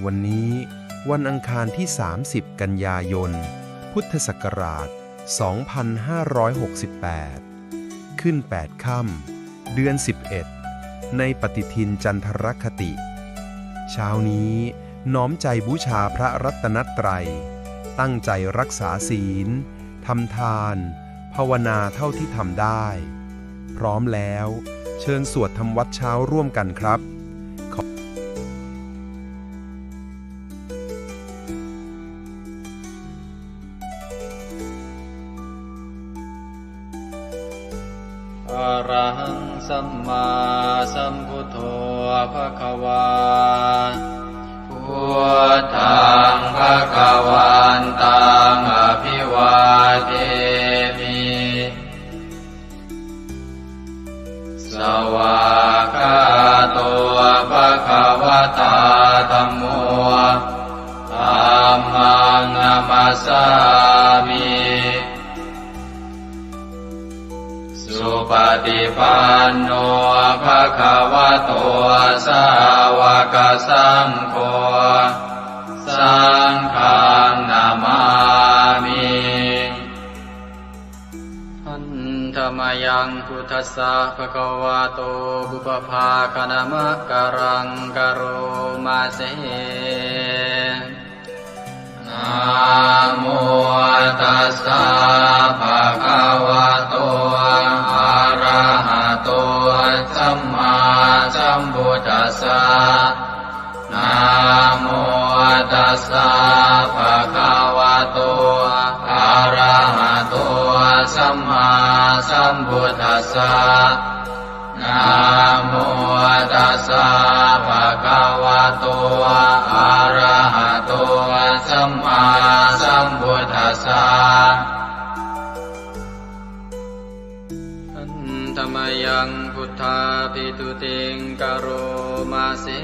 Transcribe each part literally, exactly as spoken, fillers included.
วันนี้วันอังคารที่ สามสิบ กันยายน พุทธศักราช สองพันห้าร้อยหกสิบแปด ขึ้นแปดค่ำ เดือน สิบเอ็ด ในปฏิทินจันทรคติ เช้านี้น้อมใจบูชาพระรัตนตรัย ตั้งใจรักษาศีล ทำทาน ภาวนาเท่าที่ทำได้ พร้อมแล้ว เชิญสวดทำวัตรเช้าร่วมกันครับ ขอ Arahaṃ sammāsambuddho bhagavā. Buddhaṃ bhagavantaṃ abhivādemi. Svākkhāto bhagavatā dhammo. Dhammaṃ namassāmi. Supaṭipanno bhagavato sāvakasaṅgho. Saṅghaṃ namāmi. Handa mayaṃ buddhassa bhagavato pubbabhāganamakāraṃ karoma se. Namo tassa bhagavato arahato sammāsambuddhassa. Namo tassa bhagavato arahato sammāsambuddhassa. Namo tassa bhagavato arahato sammāsambuddhassa. Handa mayaṃ buddhābhistutiṃ karoma se.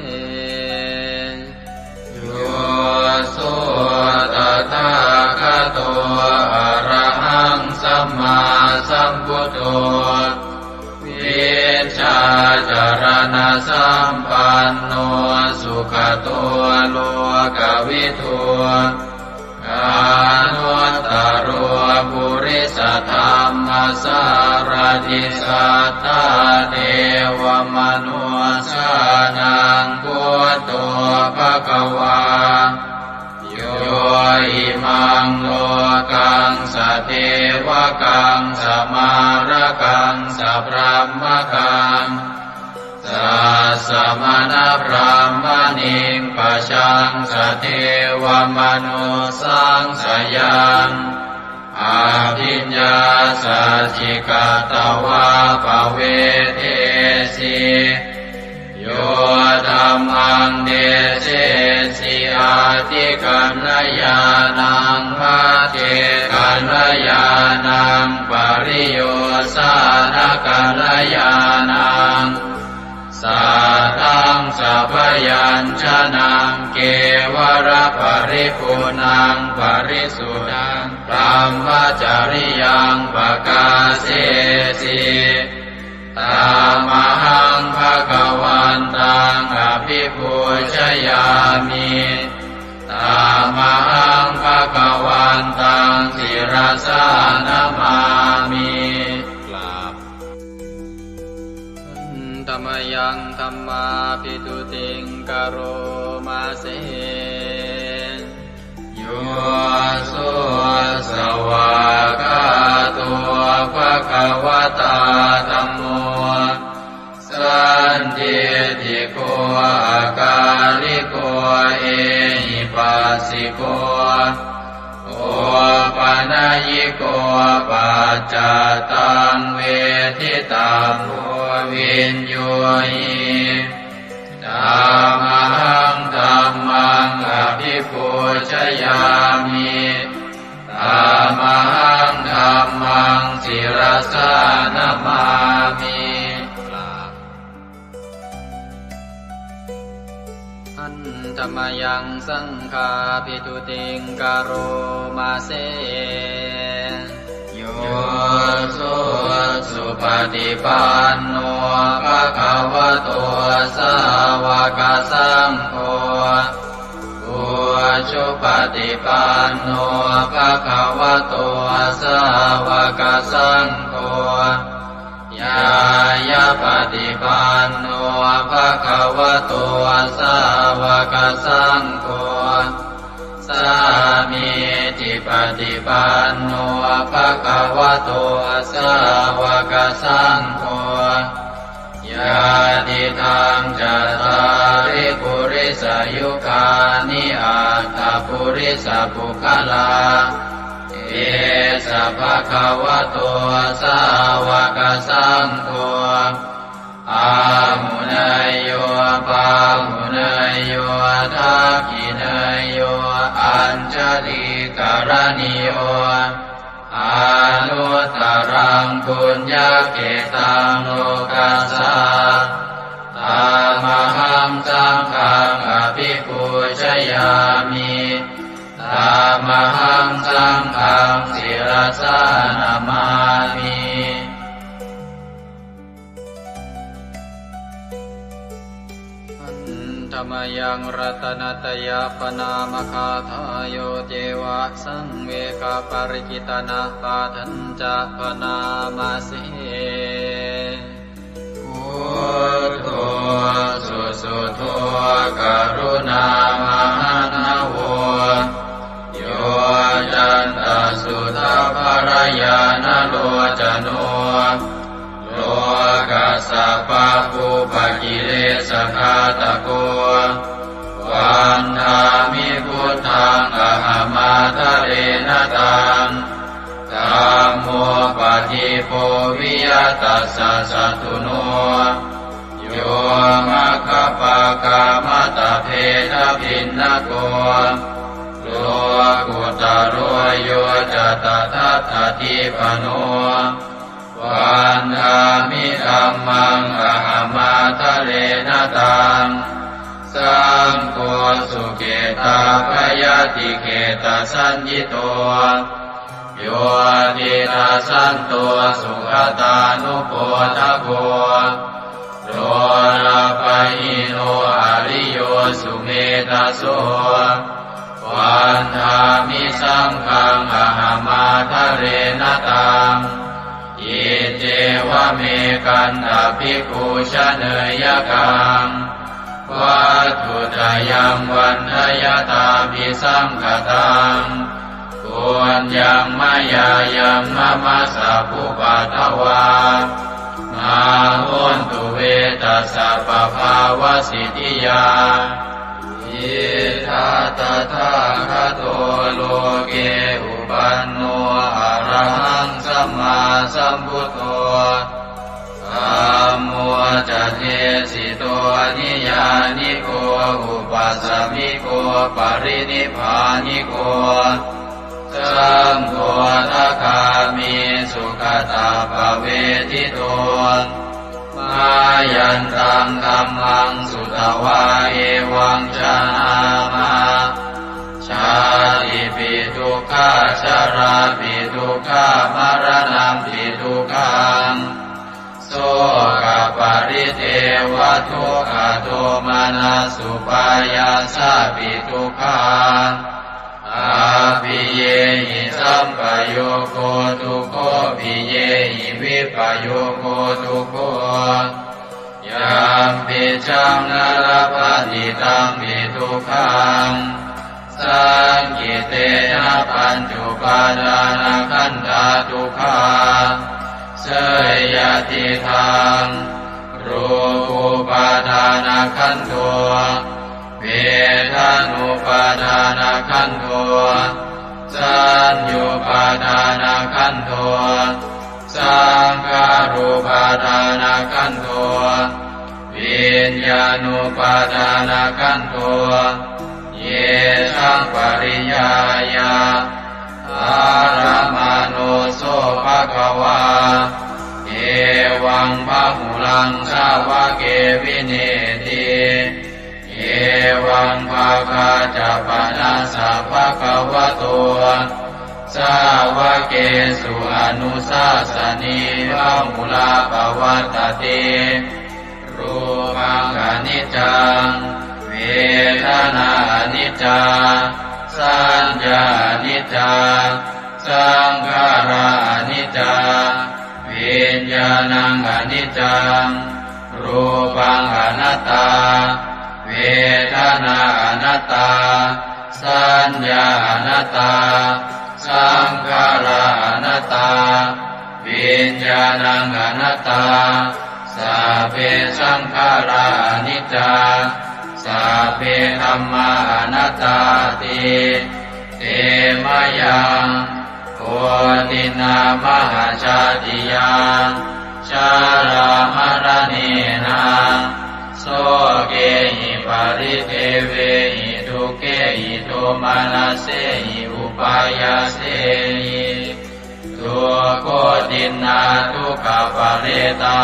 Yo so tathāgato arahaṃ sammāsambuddho, vijjācaraṇasampanno sugato lokavidū, anuttaro purisadammasārathi satthā devamanussānaṃ buddho bhagavā. Yo imaṃ lokaṃ sadevakaṃ samārakaṃ sabrahmakaṃ sassamaṇabrāhmaṇiṃ pajaṃ sadevamanussāṃ sayaṃ abhiññāsacchikatvā pavedesi. Yo dhammaṃ desesi atthi kaṇhayānaṃ majjhe kaṇhayānaṃ pariyosānakaṇhayānaṃ sātthaṃ sabyañjanaṃ kevalaparipuṇṇaṃ parisuddhaṃ brahmacariyaṃ pakāsesi. Tamahaṃ bhagavantaṃ abhipūjayāmi. Tamahaṃ bhagavantaṃ sirasā namāmi. กราบ Handa mayaṃ dhammābhistutiṃ karoma se. Yo so svākkhāto bhagavatā dhammo, sandiṭṭhiko akāliko ehipassiko, opanayiko paccattaṃ veditabbo viññūhi. Tamahaṃ dhammaṃ abhipūjayāmi. Tamahaṃ dhammaṃ sirasā namāmi. Handa mayaṃ saṅghābhistutiṃ karoma se. Yo so supaṭipanno bhagavato sāva sāvakasaṅgho, ujupaṭipanno bhagavato sāvakasaṅgho, ñāyapaṭipanno bhagavato sāvakasaṅgho, sāmīcipaṭipanno bhagavato sāvakasaṅgho, yadidaṃ cattāri purisayugāni aṭṭha purisapuggalā, esa bhagavato sāvakasaṅgho, āhuneyyo pāhuneyyo dakkhiṇeyyo añjalikaraṇīyo, anuttaraṃ puññakkhettaṃ lokassā. Tamahaṃ saṅghaṃ abhipūjayāmi. Tamahaṃ saṅghaṃ sirasā namāmi. Handa mayaṃ ratanattayappaṇāmagāthā, yo ceva saṃvegaparikittanapaṭhañca bhaṇāma se. Buddho susuddho karuṇāmahaṇṇavo, yoccantasuddhabbarañāṇalocano, lokassa pāpūpakilesaghātako, vandāmi buddhaṃ ahamādarena taṃ. Dhammo padīpo viya tassa satthuno, yo maggapākamattabhedabhinnako, lokuttaro yo ca tadattadīpano, vandāmi dhammaṃ ahamādarena taṃ. Saṅgho sukhitapayadikhettasaññito, yo tiṇṇassanto sugatānupodako, lolapahīno ariyo sumedhaso, vandāmi saṅghaṃ ahamādarena taṃ. Iccevamekaṃ bhikkhu janeyakaṃ, vatthuttayaṃ vandayattābhisaṅkhatāṃ, puññaṃ mayā yaṃ mama sabbupaddavā, mā hontu ve tassa pabhāvasiddhiyā. Idha tathāgato loke uppanno arahaṃ sammāsambuddho, dhammo ca desito niyyāniko upasamiko parinibbāniko, saṅgho sakāmi sugatappavedito. Mayantaṃ dhammaṃ sutvā evaṃ janāma, jātipi dukkhā jarāpi dukkhā maraṇampi dukkhaṃ, sokaparidevadukkhadomanassupāyāsāpi dukkhā, appiyehi sampayogo dukkho piyehi vippayogo dukkho, yampicchaṃ na labhati tampi dukkhaṃ, saṅkhittena pañcupādānakkhandhā dukkhā. Seyyathīdaṃ, rūpūpādānakkhandho, vedanūpādānakkhandho, saññupādānakkhandho, saṅkhārupādānakkhandho, viññāṇupādānakkhandho, yesaṃ pariññāya ārammaṇo so bhagavā, evaṃ bahulaṃ sāvake vineeti. Evaṃ bhāgā ca panassa bhagavato sāvakesu anussāsanī bahulā pavattati. Rūpaṃ aniccaṃ, vedanā aniccā, saññā aniccā, saṅkhārā aniccā, viññāṇaṃ aniccaṃ, rūpaṃ anattā, vedanā anattā, saññā anattā, saṅkhārā anattā, viññāṇaṃ anattā, sabbe saṅkhārā aniccā, sabbe dhammā anattāti. Te mayaṃ otiṇṇā mahajātiyā jarāmaraṇena sokehi paridevehi dukkhehi domanassehi upāyāsehi, dukkhotiṇṇā dukkhaparetā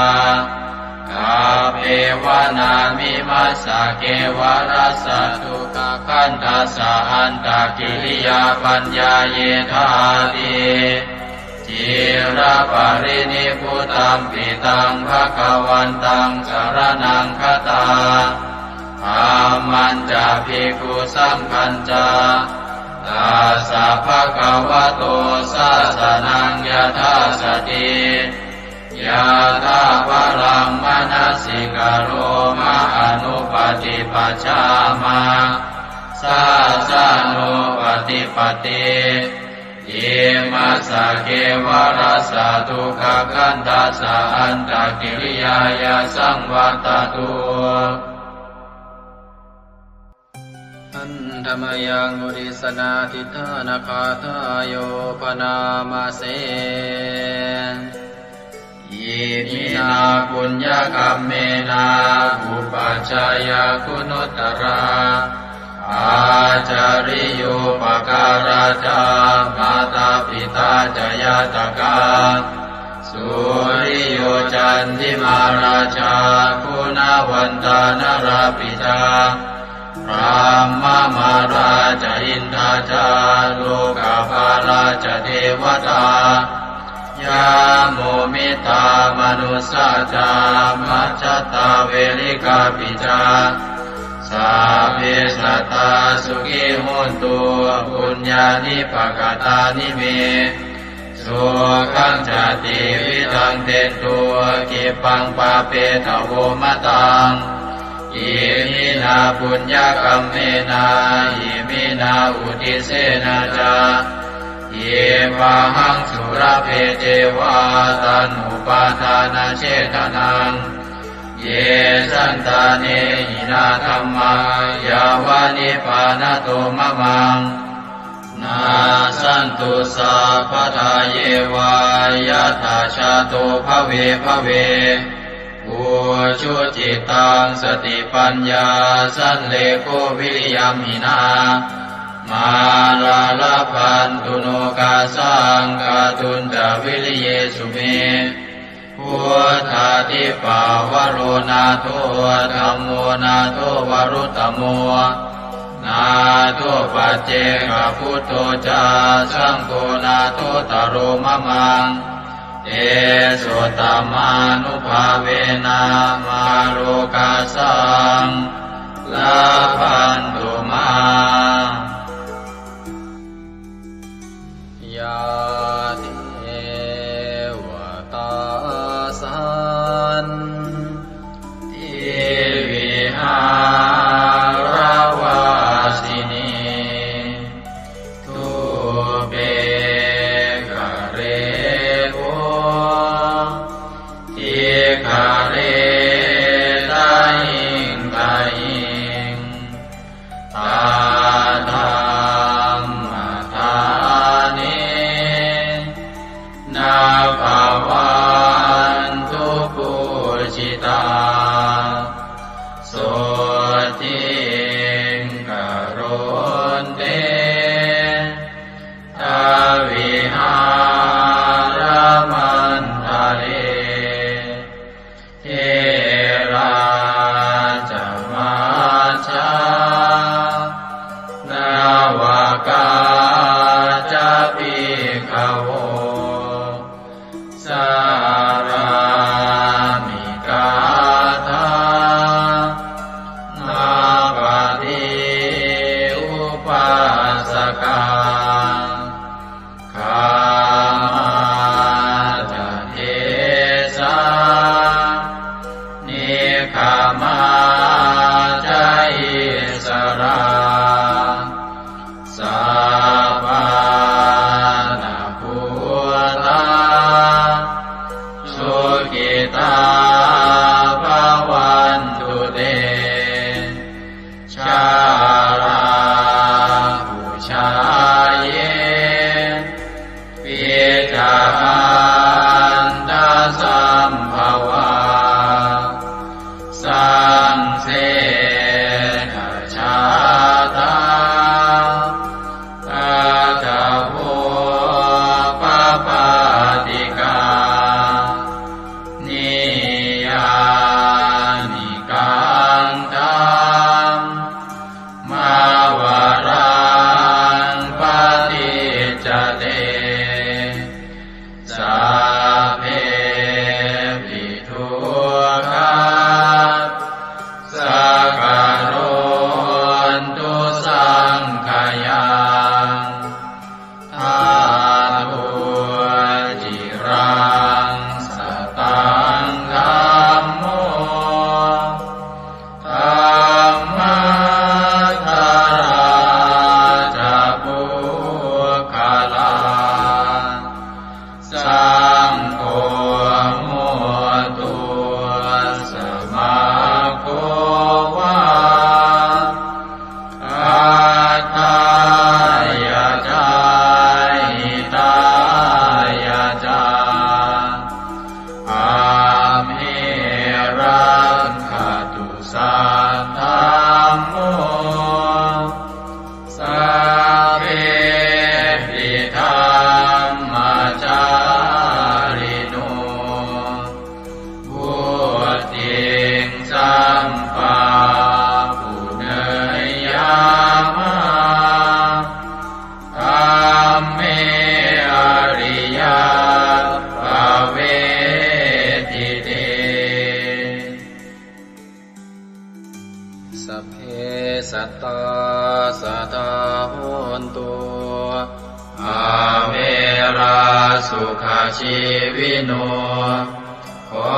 kappeva nāmi massa kevalassa dukkhakandhassa antakiriyā paññāyedhāti. Ciraparinibbutampi taṃ bhagavantaṃ saraṇaṃ gatā, dhammañca bhikkhusaṅghañca, tassa bhagavato sāsanaṃ yathāsati, yathābalaṃ manasikaroma anupaṭipajjhāma, sāsanūpaṭipatti. Imassa kevalassa dukkhakandhassa antakiriyāya saṃvattatu. Handa mayaṃ uddissanādhiṭṭhānagāthāyo bhaṇāma se. Iminā puññakammena upajjhāyā guṇuttarā, ācariyūpakārā ca mātā pitā ca ñātakā, suriyo candimā rājā guṇavantā narāpi ca, brahmamārā ca indā ca lokapālā ca devatā, yamo mittā manussā ca majjhattā verikāpi ca, sabbe sattā sukhī hontu puññāni pakatāni me, sukhañca tividhaṃ dentu khippaṃ pāpetha vomataṃ. Iminā puññakammena iminā uddisena ca khippāhaṃ sulabhe ceva taṇhupādānachedanaṃ. Ye santāne hinā dhammā yāva nibbānato mamaṃ, nassantu sabbadā yeva yattha jāto bhave bhave. Ujucittaṃ satipaññā sallekho viriyamhinā, mārā labhantu nokāsaṃ kātuñca viriyesu me. Buddhādhipavaro nātho, dhammo nātho varuttamo, nātho paccekabuddho ca, saṅgho nāthottaro mamaṃ. Tesottamānubhāvena mārokāsaṃ labhantu mā. Yā devatā santi vihāravāsinī, thūpe ghare bodhighare tahiṃ tahiṃ, tā dhammadānena bhavantu pūjitā, sotthiṃ karontedha vihāramaṇḍale. Therā ca majjhā navakā ca bhikkhavo, sārāmikā dhammapadāsī. karontu saṅkhayaṃ. Ṭhātu ciraṃ sataṃ dhammo, dhammaddharā ca puggalā, saṅgho hotu samaggo va, atthāya ca hitāya ca. Amhe rakkhatu saddhammo, sabbepi dhammacārino, vuḍḍhiṃ sampāpuṇeyyāma, dhamme ariyappavedite. Sabbe sattā sadā hontu, averā sukhajīvino. ขอ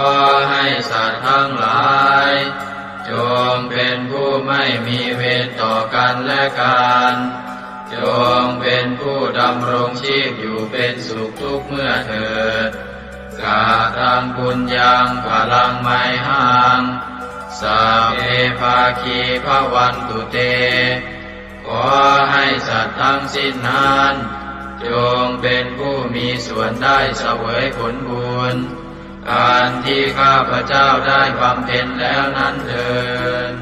ให้สัตว์ทั้งหลาย จงเป็นผู้ไม่มีเวรต่อกันและกัน จงเป็นผู้ดำรงชีพอยู่เป็นสุขทุกเมื่อเถิด Kataṃ puññaṃ phalaṃ mayhaṃ, sabbe bhāgī bhavantu te. ขอให้สัตว์ทั้งสิ้นนั้น จงเป็นผู้มีส่วนได้เสวยผลบุญ อันที่ข้าพเจ้าได้บำเพ็ญแล้วนั้นเทอญ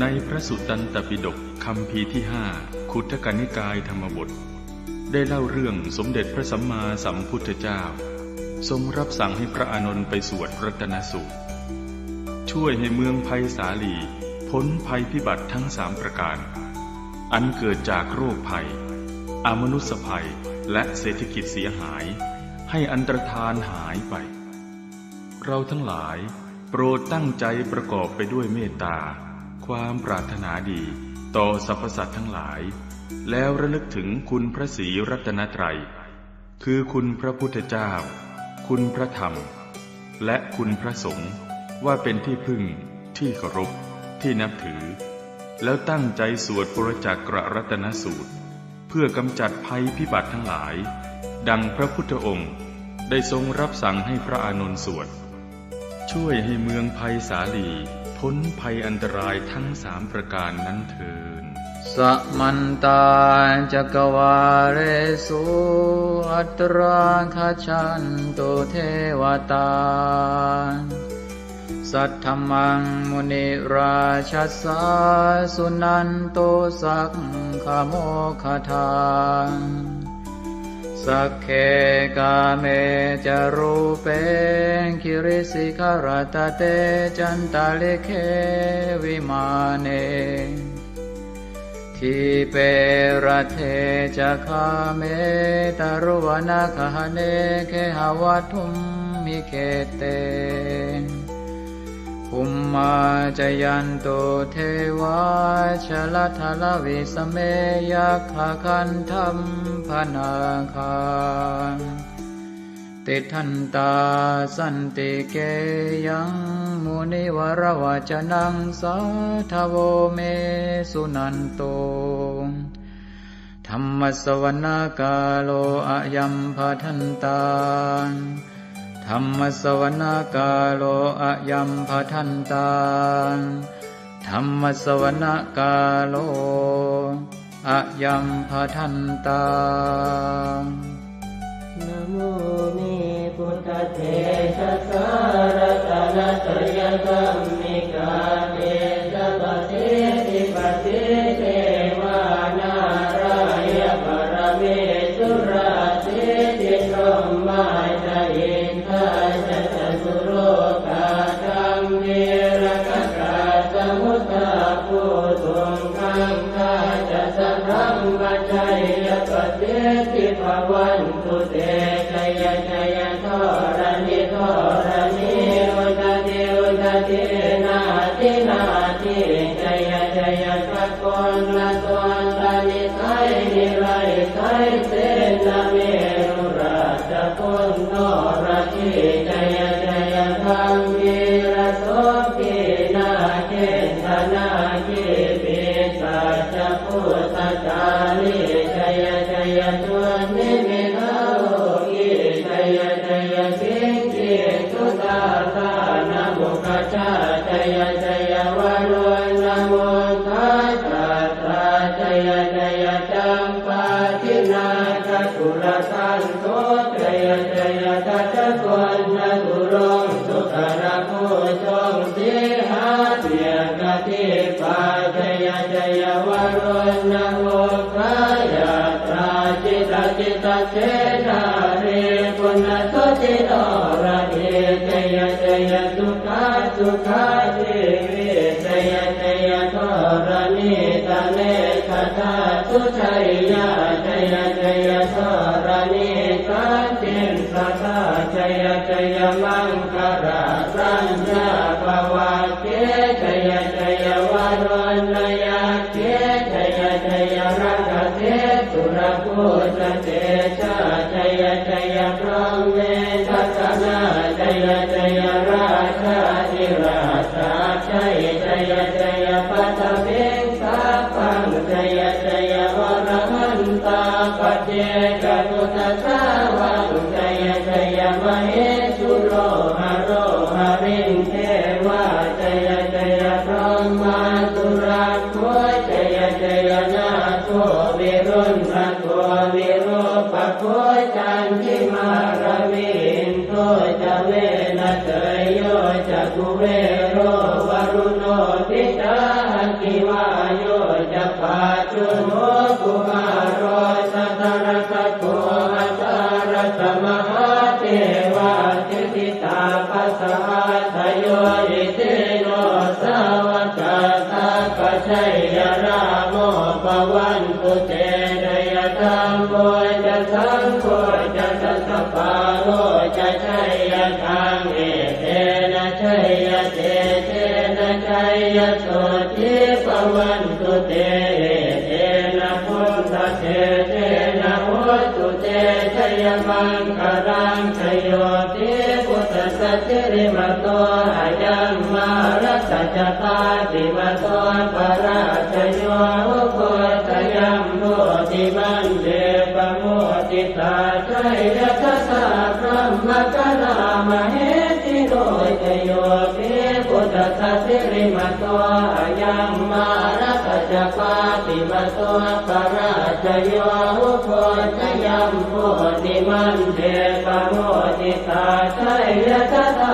ในพระสุตตันตปิฎกคัมภีร์ที่ห้า คุตทกนิกายธรรมบท ได้เล่าเรื่องสมเด็จพระสัมมาสัมพุทธเจ้า ทรงรับสั่งให้พระอานนท์ไปสวดรัตนสูตร ช่วยให้เมืองไพศาลีพ้นภัยพิบัติทั้งสามประการ อันเกิดจากโรคภัย อมนุสสภัย และเศรษฐกิจเสียหาย ให้อันตรธานหายไป เราทั้งหลายโปรดตั้งใจประกอบไปด้วยเมตตา ความปรารถนาดีต่อสรรพสัตว์ทั้งหลาย แล้วระลึกถึงคุณพระศรีรัตนตรัย คือคุณพระพุทธเจ้า คุณพระธรรม และคุณพระสงฆ์ ว่าเป็นที่พึ่ง ที่เคารพ ที่นับถือ แล้วตั้งใจสวดปุรจักกรัตนสูตร เพื่อกำจัดภัยพิบัติทั้งหลาย ดังพระพุทธองค์ได้ทรงรับสั่งให้พระอานนท์สวด ช่วยให้เมืองไพศาลีพ้นภัยอันตรายทั้งสามประการนั้นเทอญ Samantā cakkavāḷesu atrāgacchantu devatā, saddhammaṃ munirājassa suṇantu saggamokkhadaṃ. Sagge kāme ca rūpe girisikharataṭe cantalikkhe vimāne, dīpe raṭṭhe ca gāme taruvanagahane gehavatthumhi khette, bhummā cāyantu devā jalathalavisame yakkhagandhabbanāgā, tiṭṭhantā santike yaṃ munivaravacanaṃ sādhavo me suṇantu. Dhammassavanakālo ayambhadantā. Dhammassavanakālo ayambhadantā. Dhammassavanakālo ayambhadantā. Namo me buddhatejasā ratanattayadhammikā tejapasiddhi pasīdevā nārāya paramesurā siddhibrahmā ca indā ca catulokā gambhīrakkhakā nāgī jaya jaya gaganalatanitainisai saisenna merurājabala noradī jaya jaya gambhīrasombhī nāgendanāgī pisācabhūtakālī jaya jaya dunnimittarogī jaya jaya siṅgī sudādānamukhajā jaya jaya varuṇamukhasātrā jaya jaya campādināgakulagantho jaya jaya gajagonnaturaṅga sukarabhujaṅga sīhabyagghadīpā jaya jaya varuṇamukhayātrā jita jita senārī puna suddhi noradī jaya jaya sukhā sukhā jīvī jaya jaya dharaṇītale sadā sujayā jaya jaya dharaṇī santin sadā jaya jaya maṅkarājaññā bhavagge jaya jaya varuṇayakkhe jaya jaya rakkhase surabhujatejā jaya jaya brahmendagaṇā jaya jaya rājādhirājasājjai jaya jaya paṭhaviṃ sabbaṃ jaya jaya arahantā paccekabuddhasāvaṃ jaya jaya mahesuro haro harindevā jaya jaya brahmā surakkho jaya jaya nāgo viruḷhako virūpakkho candimā ravi indo ca venateyyo ca kuvero varuṇopi ca aggi vāyo ca pājuṇho kumāro dhataraṭṭhako aṭṭhārasa mahādevā siddhitāpasaādayo isino sāvakā sabbā jaya rāmo bhavantu te jaya dhammo ca saṅgho ca dasapālo ca jayakaṃ etena jayatejena jayasotthī bhavantu te etena buddhatejena hotu te jayamaṅgalaṃ jayo pi buddhassa sirīmato ayaṃ mārassa ca pāpimato parājayo ugghosayuṃ bodhimaṇḍe pamoditā jaya tadā brahmagaṇā mahesino jayo pi buddhassa sirīmato ayaṃ mārassa ca pāpimato parājayo ugghosayuṃ bodhimaṇḍe pamoditā jaya tadā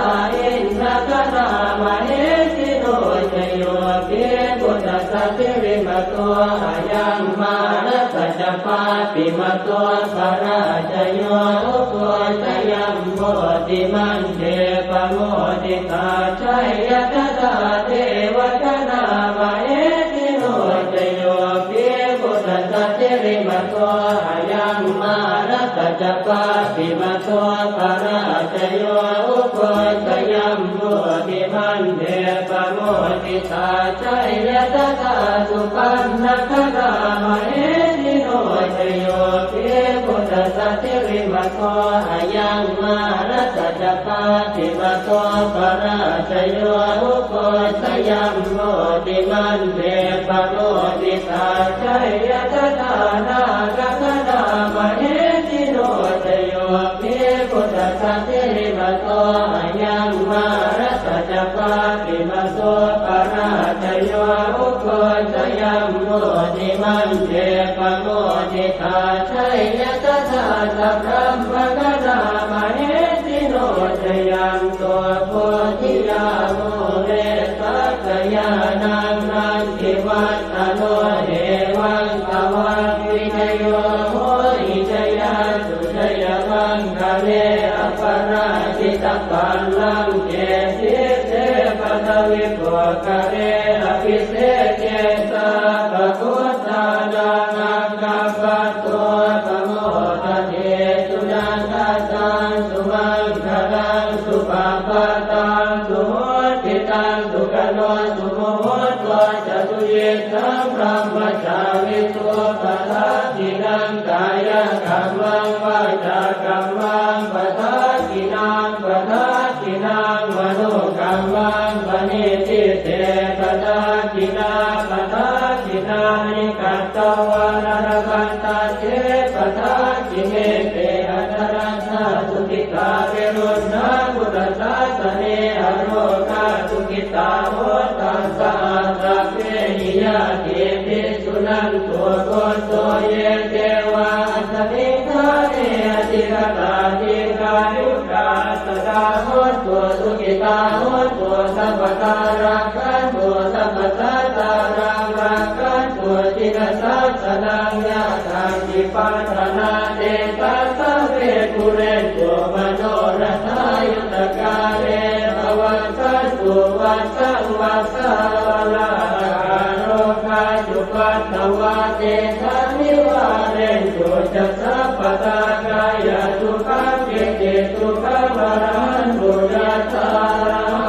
indagaṇā mahesino jayo pi buddhassa sirīmato ayaṃ mārassa ca pāpimato parājayo ugghosayuṃ bodhimaṇḍe pamoditā jaya tadā devagaṇā mahesino jayo pi buddhassa sirīmato ayaṃ mārassa ca pāpimato parājayo ugghosayuṃ bodhimaṇḍe pamoditā jaya tadā supaṇṇagaṇā mahesino jayo pi buddhassa sirīmato ayaṃ mārassa ca pāpimato parājayo ugghosayuṃ bodhimaṇḍe pamoditā jaya tadā nāgagaṇā mahesino jayo pi buddhassa sirīmato ayaṃ mārassa ca pāpimato parājayo ugghosayuṃ bodhimaṇḍe pamoditā jaya tadā sabrahmagaṇā mahesino jayanto bodhiyā mūle sakyānaṃ nandivaḍ ḍhano evaṃ tvaṃ vijayo hohi jayassu jayamaṅgale aparājitapallaṅke sīse paṭhavipokkhare abhiseke sabbabuddhānaṃ aggappatto pamodati. Sunakkhattaṃ sumaṅgalaṃ supabhātaṃ suhuṭṭhitaṃ sukhaṇo su Diṭṭhaṃ brahmacārino padakkhiṇaṃ kāyakammaṃ vācākammaṃ padakkhiṇaṃ padakkhiṇaṃ manokammaṃ paṇidhī te padakkhiṇā padakkhiṇāni katvāna labhantatthe padakkhiṇe. Te atthaladdhā sukhitā viruḷhā buddhasāsane arogā sukhitā hotha saha sabbehi ñātibhi. Suṇantu bhonto ye devā asmiṃ ṭhāne adhigatā dīghāyukā sadā hontu sukhitā hontu sabbadā rakkhantu sabbasattānaṃ rakkhantu jinasāsanaṃ. Yā kāci patthanā tesaṃ sabbe pūrentu manorathā yuttakāle pavassantu vassaṃ vassāvalāhakā. Rogā cupaddavā tesaṃ nivārentu ca sabbadā. Kāyasukhaṃ cittisukhaṃ arahantu yathārahaṃ.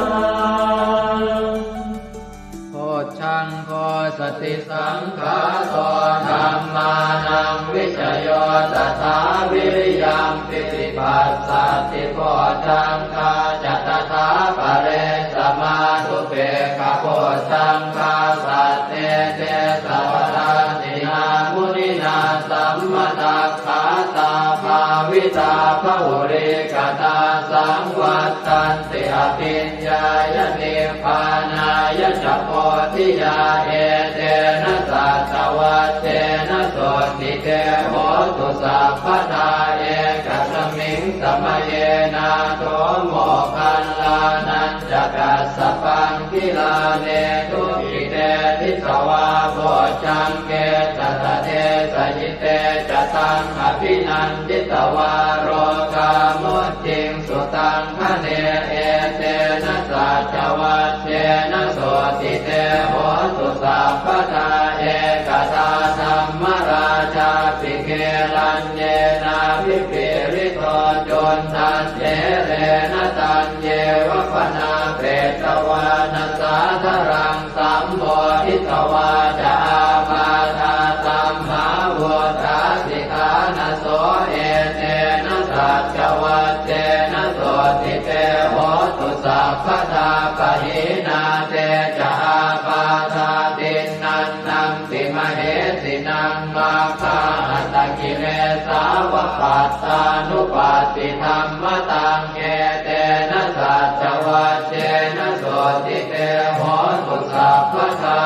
Bojjhaṅgo satisaṅkhāto dhammānaṃ vicayo tathā viriyampīti passaddhi bojjhaṅgā ca tathāpare samādhupekkhabojjhaṅgā sattete sabbadassinā muninā sammadakkhātā bhāvitā bahulīkatā saṃvattanti abhiñ ñāya nibbānāya ca bodhiyā. Etena saccavajjena sotthi te hotu sabbadā. Ekasmiṃ samaye nātho moggallānañca kassapaṃ gilāne dukkhite disvā bojjhaṅge ca sadesayi te ca taṃ abhinanditvā rogā mucciṃsu taṅkhaṇe. Etena saccavajjena sotthi te hotu sabbadā. Ekadā dhammarājāpi gelaññenābhipīḷito cundattherena taññeva bhaṇāpetvāna sādaraṃ sammoditvā ca ābādhā tamhā vuṭṭhāsi ṭhānaso. Etena saccavajjena sotthi te hotu sabbadā. Pahīnā te ca ābādhā tiṇṇannampi mahesinaṃ maggāhatakilesāva pattānuppattidhammataṃ. Etena saccavajjena sotthi te hotu sabbadā.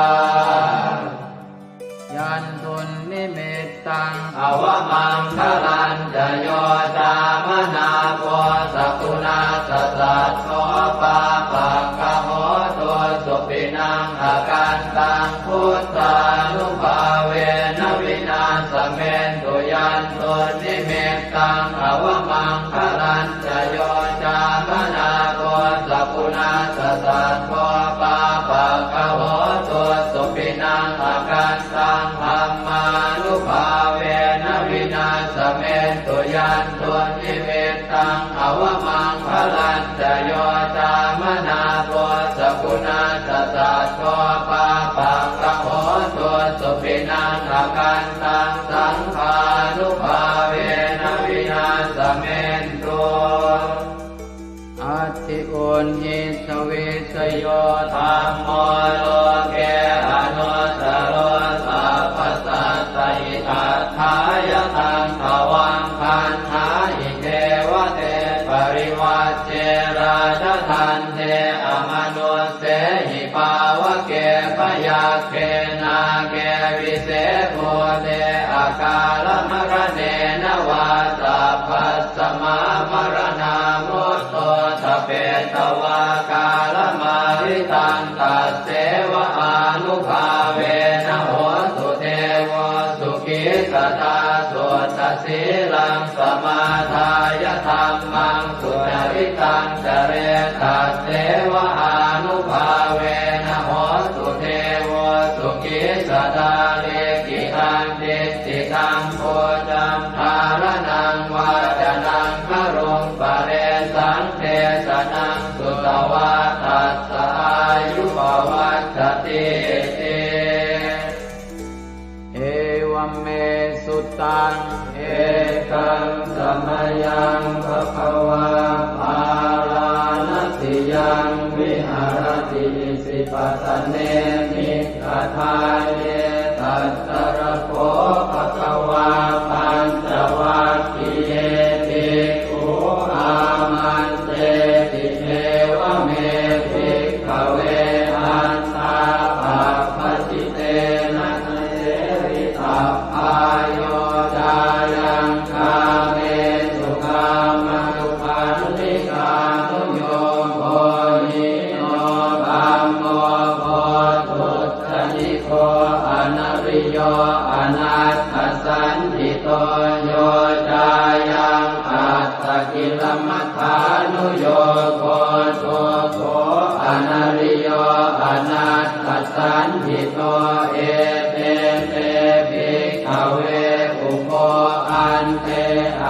Yandunnimittaṃ avamaṅgalañca yo cāmanāpo sakuṇassa saddo pāpaggaho dussupinaṃ akantaṃ buddhānubhāvena vināsamentu. Yandunnimittaṃ avamaṅgalañca yo cāmanāpo sakuṇassa saddo pāpaggaho dussupinaṃ akantaṃ dhammānubhāvena vināsamentu. Yandunnimittaṃ avamaṅgalañca yo cāmanāpo sakuṇassa saddo pāpaggaho dussupinaṃ akantaṃ saṅghānubhāvena vināsamentu. Atthi uṇhissa vijayo dhammo loke anuttaro sabbasattahitatthāya taṃ tvaṃ gaṇhāhi devate. Parivaje rājadaṇḍe amanussehi pāvake byagghe nāge vise bhūte akālamaraṇena vā sabbasmā maraṇā mutto ṭhapetvā kālamāritaṃ tasseva ānubhāvena hotu devo sukhī sadā. Suddhasīlaṃ samādāya dhammaṃ sucaritaṃ care tasseva ānubhāvena hotu devo sukhī sadā. Likkhitaṃ cintitaṃ pūjaṃ dhāraṇaṃ vācanaṃ garuṃ paresaṃ desanaṃ sutvā tassa āyu pavaḍḍhatīti. Taṃ ekaṃ samayaṃ bhagavā bārāṇasiyaṃ viharati isipatane migadāye. Tatra kho bhagavā pañcavaggiye bhikkhū āmantesi: Evaṃ me bhikkhave antā pabbajitena na sevitabbā, yo cāyaṃ kāmesu kāmasukhallikānuyogo hīno gammo pothujjaniko anariyo anatthasañhito, yo cāyaṃ attakilamathānuyogo dukkho anariyo anatthasañhito. Ete me bhikkhave ubho ante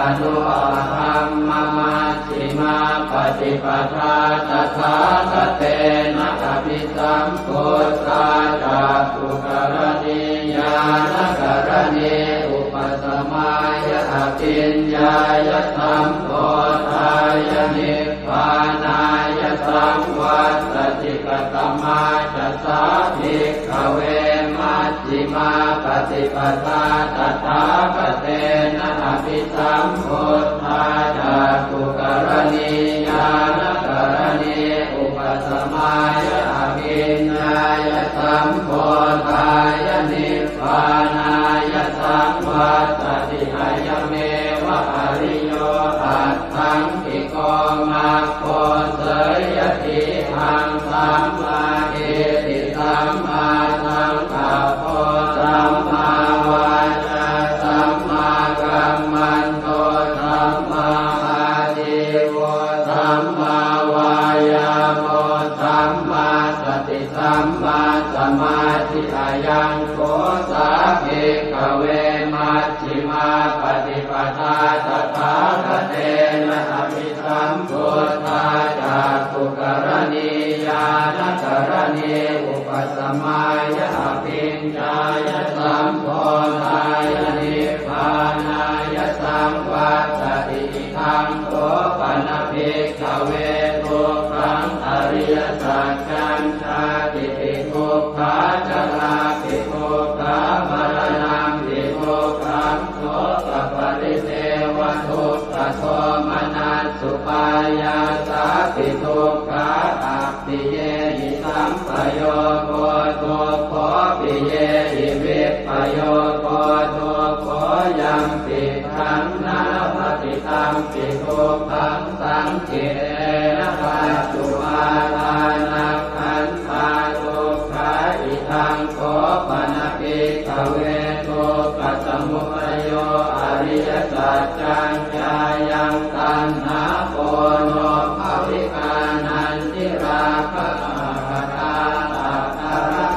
anupagamma majjhimā paṭipadā tathāgatena abhisambuddhā cakkhukaraṇī ñāṇakaraṇī upasamāya abhiññāya sambodhāya nibbānāya saṃvattati. Katamā ca sā bhikkhave maj jhimā paṭipadā tathāgatena abhisambuddhā cakkhukaraṇī ñāṇakaraṇī upasamāya abhiññāya sambodhāya nibbānāya saṃvattati? Ayameva ariyo aṭṭhaṅgiko maggo. Seyyathīdaṃ: sammādiṭṭhi sammāsaṅkappo sammāvācā sammākammanto sammāājīvo sammāvāyāmo sammāsati sammāsamādhi. Ayaṃ kho sā bhikkhave maj jhimā paṭipadā tathāgatena abhisambuddhā cakkhukaraṇī ñāṇakaraṇī upasamāya abhiññāya sambodhāya nibbānāya saṃvattati. Idaṃ kho pana bhikkhave dukkhaṃ ariyasaccaṃ: jātipi dukkhā jarāpi dukkhā maraṇampi dukkhaṃ sokaparidevadukkhadomanassupāyāsāpi dukkhā appiyehi sampayogo dukkho piyehi vippayogo dukkho yampidaṃ na labhati tampi dukkhaṃ saṅkhittena pañcupādānakkhandhā dukkhā. Idaṃ kho pana bhikkhave dukkhasamudayo ariyasaccaṃ: jāyaṃ taṇhā ponobbhavikā nandirāgasahagatā tatra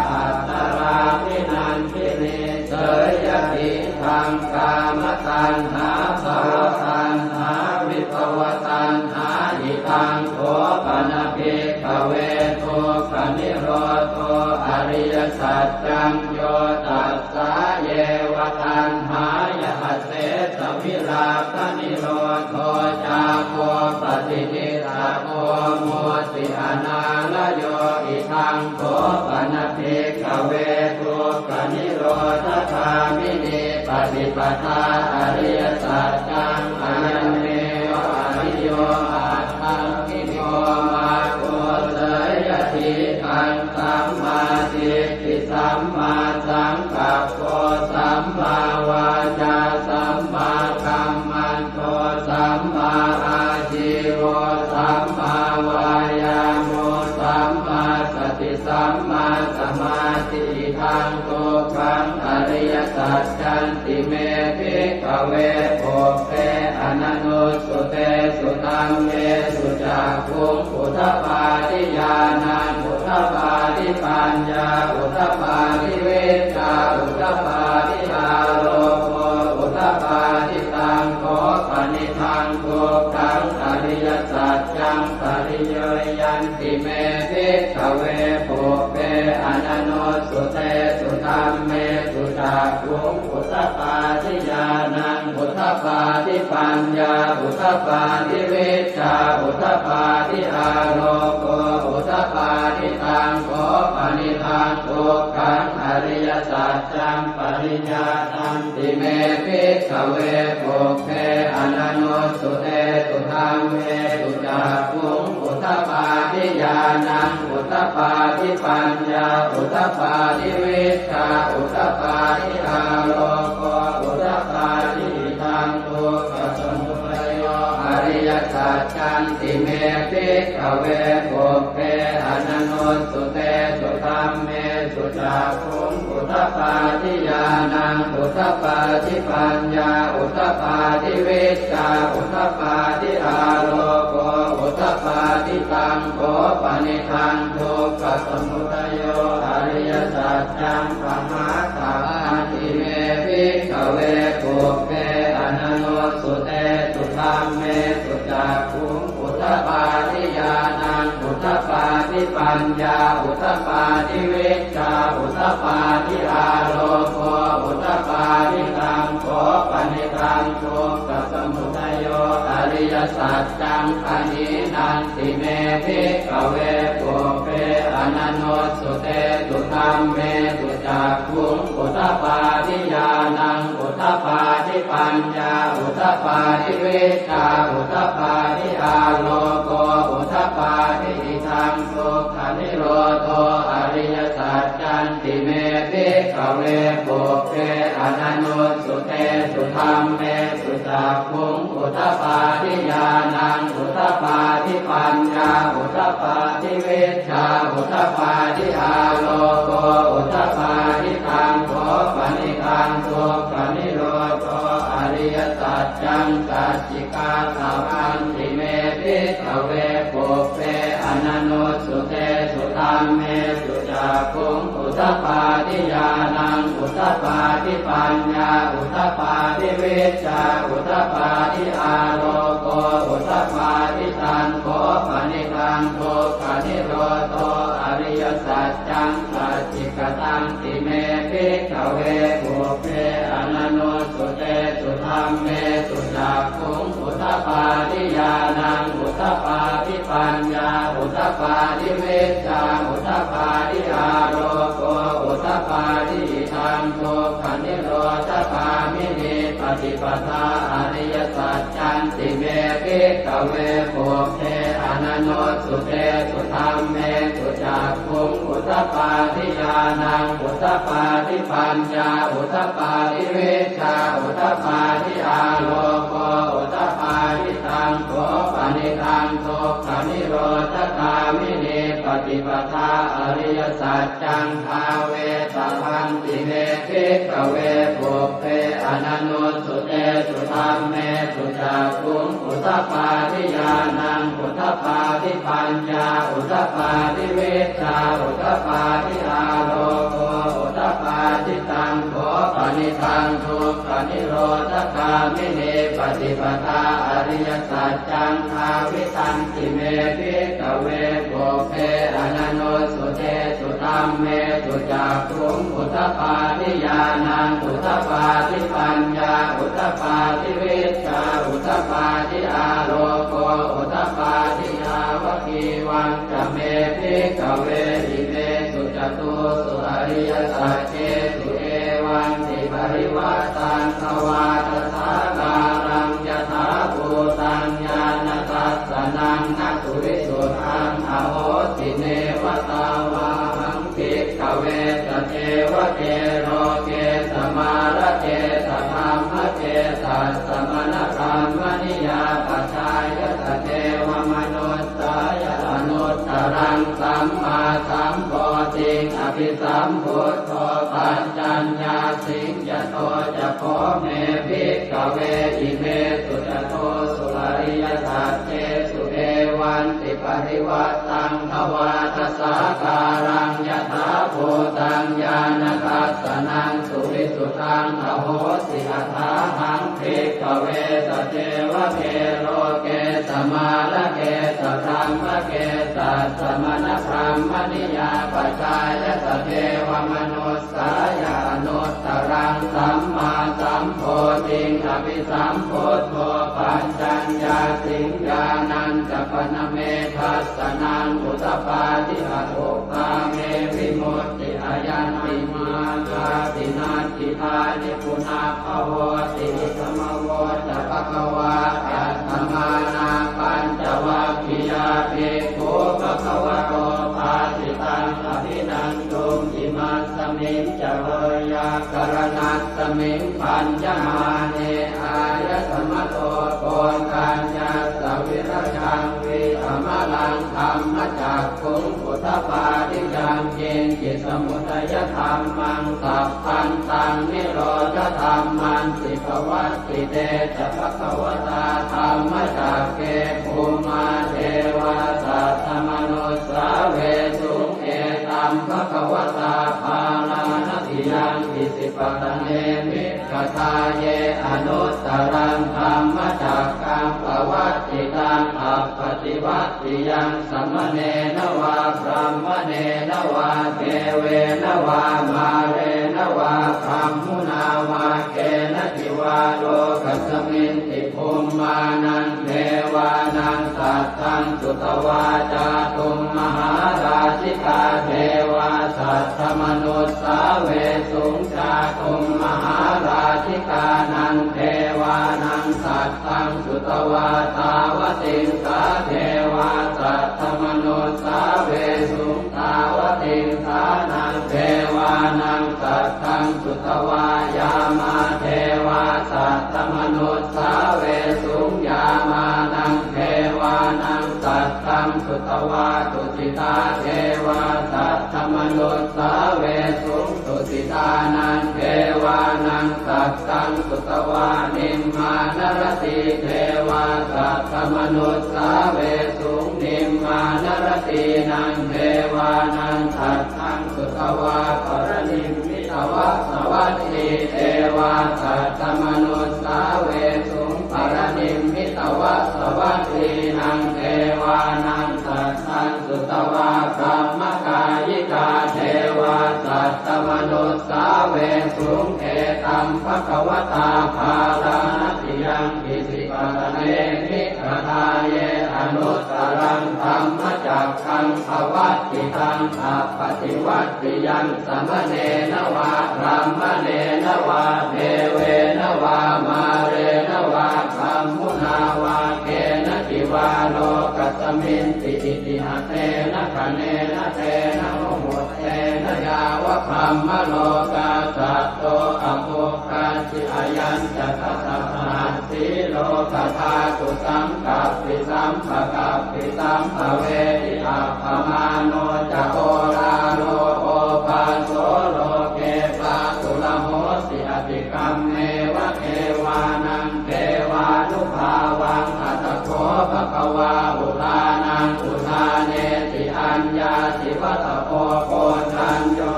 tatrābhinandinī. Seyyathīdaṃ: kāmataṇhā bhavataṇhā vibhavataṇhā. Idaṃ kho pana bhikkhave dukkhanirodho ariyasaccaṃ: yo tassāyeva taṇhāya asesavirāganirodho cāgo paṭinissaggo mutti anālayo. Idaṃ kho pana bhikkhave dukkhanirodhagāminī paṭipadā ariyasaccaṃ: ayameva ariyo aṭṭhaṅgiko maggo. Seyyathīdaṃ: sammādiṭṭhi sammāsaṅkappo sammāvācā sammākammanto sammāājīvo sammāvāyāmo sammāsati sammāsamādhi. Idaṃ dukkhaṃ ariyasaccanti me bhikkhave pubbe ananussutesu dhammesu cakkhuṃ udapādi ñāṇaṃ udapādi paññā udapādi vijjā udapādi āloko udapādi. Taṃ kho panidaṃ dukkhaṃ ariyasaccaṃ pariññeyyanti me bhikkhave pubbe ananussutesu dhammesu cakkhuṃ udapādi ñāṇaṃ udapādi paññā udapādi vijjā udapādi āloko udapādi. Taṃ kho panidaṃ dukkhaṃ ariyasaccaṃ pariññātanti me bhikkhave pubbe ananussutesu dhammesu cakkhuṃ udapādi ñāṇaṃ udapādi paññā udapādi vijjā udapādi āloko udapādi. Idaṃ dukkhasamudayo ariyasaccanti me bhikkhave pubbe ananussutesu dhammesu cakkhuṃ udapādi ñāṇaṃ udapādi paññā udapādi vijjā udapādi āloko udapādi. Taṃ kho panidaṃ dukkhasamudayo ariyasaccaṃ pahātabbanti me bhikkhave pubbe ananussutesu dhammesu cakkhuṃ udapādi ñāṇaṃ udapādi paññā udapādi vijjā udapādi āloko udapādi. Taṃ kho panidaṃ dukkhasamudayo ariyasaccaṃ pahīnanti me bhikkhave pubbe ananussutesu dhammesu cakkhuṃ udapādi ñāṇaṃ udapādi paññā udapādi vijjā udapādi āloko udapādi. Idaṃ dukkhanirodho ariyasaccanti me bhikkhave pubbe ananussutesu dhammesu cakkhuṃ udapādi ñāṇaṃ udapādi paññā udapādi vijjā udapādi āloko udapādi. Taṃ kho panidaṃ dukkhanirodho ariyasaccaṃ sacchikātabbanti me bhikkhave pubbe ananussutesu dhammesu cakkhuṃ udapādi ñāṇaṃ udapādi paññā udapādi vijjā udapādi āloko udapādi. Taṃ kho panidaṃ dukkhanirodho ariyasaccaṃ sacchikatanti me bhikkhave pubbe ananussutesu dhammesu cakkhuṃ udapādi ñāṇaṃ udapādi paññā udapādi vijjā udapādi āloko udapādi. Idaṃ dukkhanirodhagāminī paṭipadā ariyasaccanti me bhikkhave pubbe ananussutesu dhammesu cakkhuṃ udapādi ñāṇaṃ udapādi paññā udapādi vijjā udapādi āloko udapādi. Taṃ kho panidaṃ dukkhanirodhagāminī paṭipadā ariyasaccaṃ bhāvetabbanti me bhikkhave pubbe ananussutesu dhammesu cakkhuṃ udapādi ñāṇaṃ udapādi paññā udapādi vijjā udapādi āloko udapādi. Taṃ kho panidaṃ dukkhanirodhagāminī paṭipadā ariyasaccaṃ bhāvitanti me bhikkhave pubbe ananussutesu dhammesu cakkhuṃ udapādi ñāṇaṃ udapādi paññā udapādi vijjā udapādi āloko udapādi. Yāvakīvañca me bhikkhave imesu catūsu ariyasaccesu evantiparivaṭṭaṃ dvādasākāraṃ yathābhūtaṃ ñāṇadassanaṃ na suvisuddhaṃ ahosi, neva tāvāhaṃ bhikkhave sadevake loke samārake sadhammake sassamaṇabrāhmaṇiyā pajāya sadevamanussāya anuttaraṃ sammāsambodhiṃ abhisambuddho paccaññāsiṃ. Yato ca kho me bhikkhave imesu catūsu ariyasaccesu evantiparivaṭṭaṃ dvādasākāraṃ yathābhūtaṃ ñāṇadassanaṃ suvisuddhaṃ ahosi, athāhaṃ bhikkhave sadevake loke Samārake sabrahmake sassamaṇabrāhmaṇiyā pajāya sadevamanussāya anuttaraṃ sammāsambodhiṃ abhisambuddho paccaññāsiṃ. Ñāṇañca pana me dassanaṃ udapādi: akuppā me vimutti, ayaṃ nibbānāti, natthidāni punabbhavoti. Idamavoca bhagavā. Attamanā pañcavaggiyā bhikkhū bhagavato bhāsitaṃ abhinanduṃ. Imasmiñca veyyākaraṇasmiṃ bhaññamāne āyasmato Koṇḍaññassa virajaṃ vītamalaṃ dhammacakkhuṃ udapādi: yaṅkiñci samudayadhammaṃ sabbantaṃ nirodhadhammanti. Pavattite ca bhagavatā dhammacakke bhummā devā saddamanussāvesuṃ: etaṃ bhagavatā Bārāṇasiyaṃ Isipatane Migadāye anuttaraṃ dhammacakkaṃ pavattitaṃ appaṭivattiyaṃ samaṇena vā brāhmaṇena vā devena vā mārena vā brahmunā vā kenaci vā lokasminti bhummānaṃ devānaṃ saddaṃ sutvā cātummahārājikā devā saddamanussāvesuṃ. Cātummahārājikānaṃ devānaṃ saddaṃ sutvā tāvatiṃsā devā saddamanussāvesuṃ. Tāvatiṃsānaṃ devānaṃ saddaṃ sutvā yāmā devā saddamanussāvesuṃ. Yāmānaṃ devānaṃ saddaṃ sutvā tusitā devā saddamanussāvesuṃ. Tusitānaṃ devānaṃ saddaṃ sutvā nimmānaratī devā saddamanussāvesuṃ. Nimmānaratīnaṃ devānaṃ saddaṃ sutvā paranimmitavasavattī devā saddamanussāvesuṃ. Paranimmitavasavattīnaṃ devānaṃ saddaṃ sutvā brahmakāyikā devā saddamanussāvesuṃ. Etaṃ bhagavatā Bārāṇasiyaṃ Isipatane Migadāye anuttaraṃ dhammacakkaṃ pavattitaṃ appaṭivattiyaṃ samaṇena vā brāhmaṇena vā devena vā mārena vā brahmunā vā kenaci vā lokasminti. Itiha tena khaṇena tena muhuttena yāva brahmalokā saddo abbhuggacchi. Ayañca dasasahassī lokadhātu saṅkappi sampakappi sampavedhi. Appamāṇo ca oḷāro obhāso loke pāturahosi: atikkammeva devānaṃ devānubhāvaṃ. Atha kho bhagavā udānaṃ udānesi: aññāsi vata bho koṇḍañño,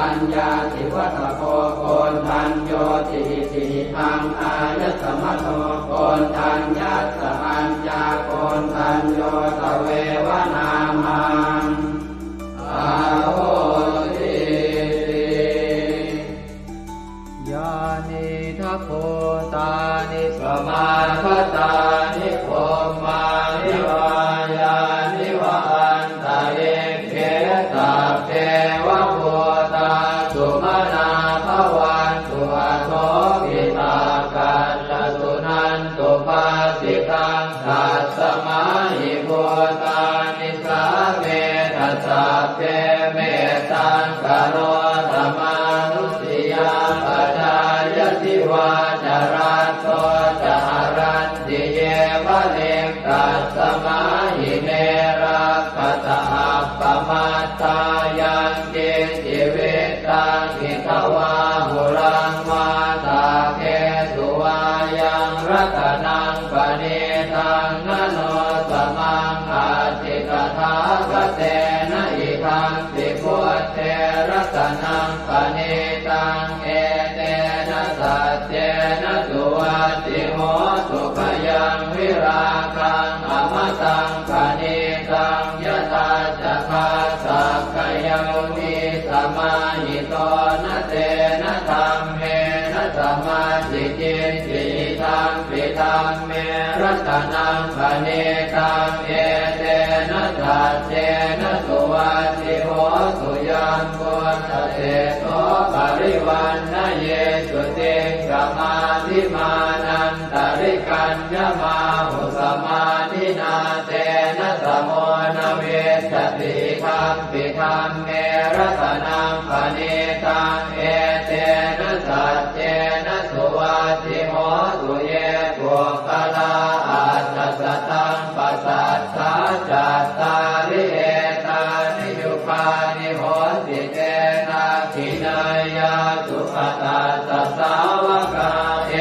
aññāsi vata bho koṇḍaññoti. Itihidaṃ āyasmato Koṇḍaññassa aññākoṇḍañño tveva nāmaṃ ahosīti. Yānīdha bhūtāni samāgatāni bhummāni vā yāni va antalikkhe, sabbeva bhūtā sumanā bhavantu, athopi sakkacca suṇantu bhāsitaṃ. Tasmā hi bhūtā nisāmetha sabbe, mettaṃ karotha mānusiyā pajāya, divā ca ratto ca haranti ye baliṃ, tasmā hi ne rakkhatha appamattā. Yaṃ kiñci vittaṃ idha vā huraṃ vā, saggesu vā yaṃ ratanaṃ paṇītaṃ, na no samaṃ atthi tathāgatena, idampi buddhe ratanaṃ paṇītaṃ, etena saccena suvatthi hotu. Bhayaṃ virāgaṃ ama samācikicchī idampi dhamme ratanaṃ paṇītaṃ etena saccena suvatthi hotu. Yambuddhaseṭṭho parivaṇṇayī suciṃ samādhimānantarikaññamāhu samādhinā tena samo na vijjati idampi dhamme ratanaṃ paṇītaṃ etena saccena suvatthi hotu. Ye puggalā aṭṭha sataṃ pasaṭṭhā cattāri etāni yugāni honti te dakkhiṇeyyā sugatassa sāvakā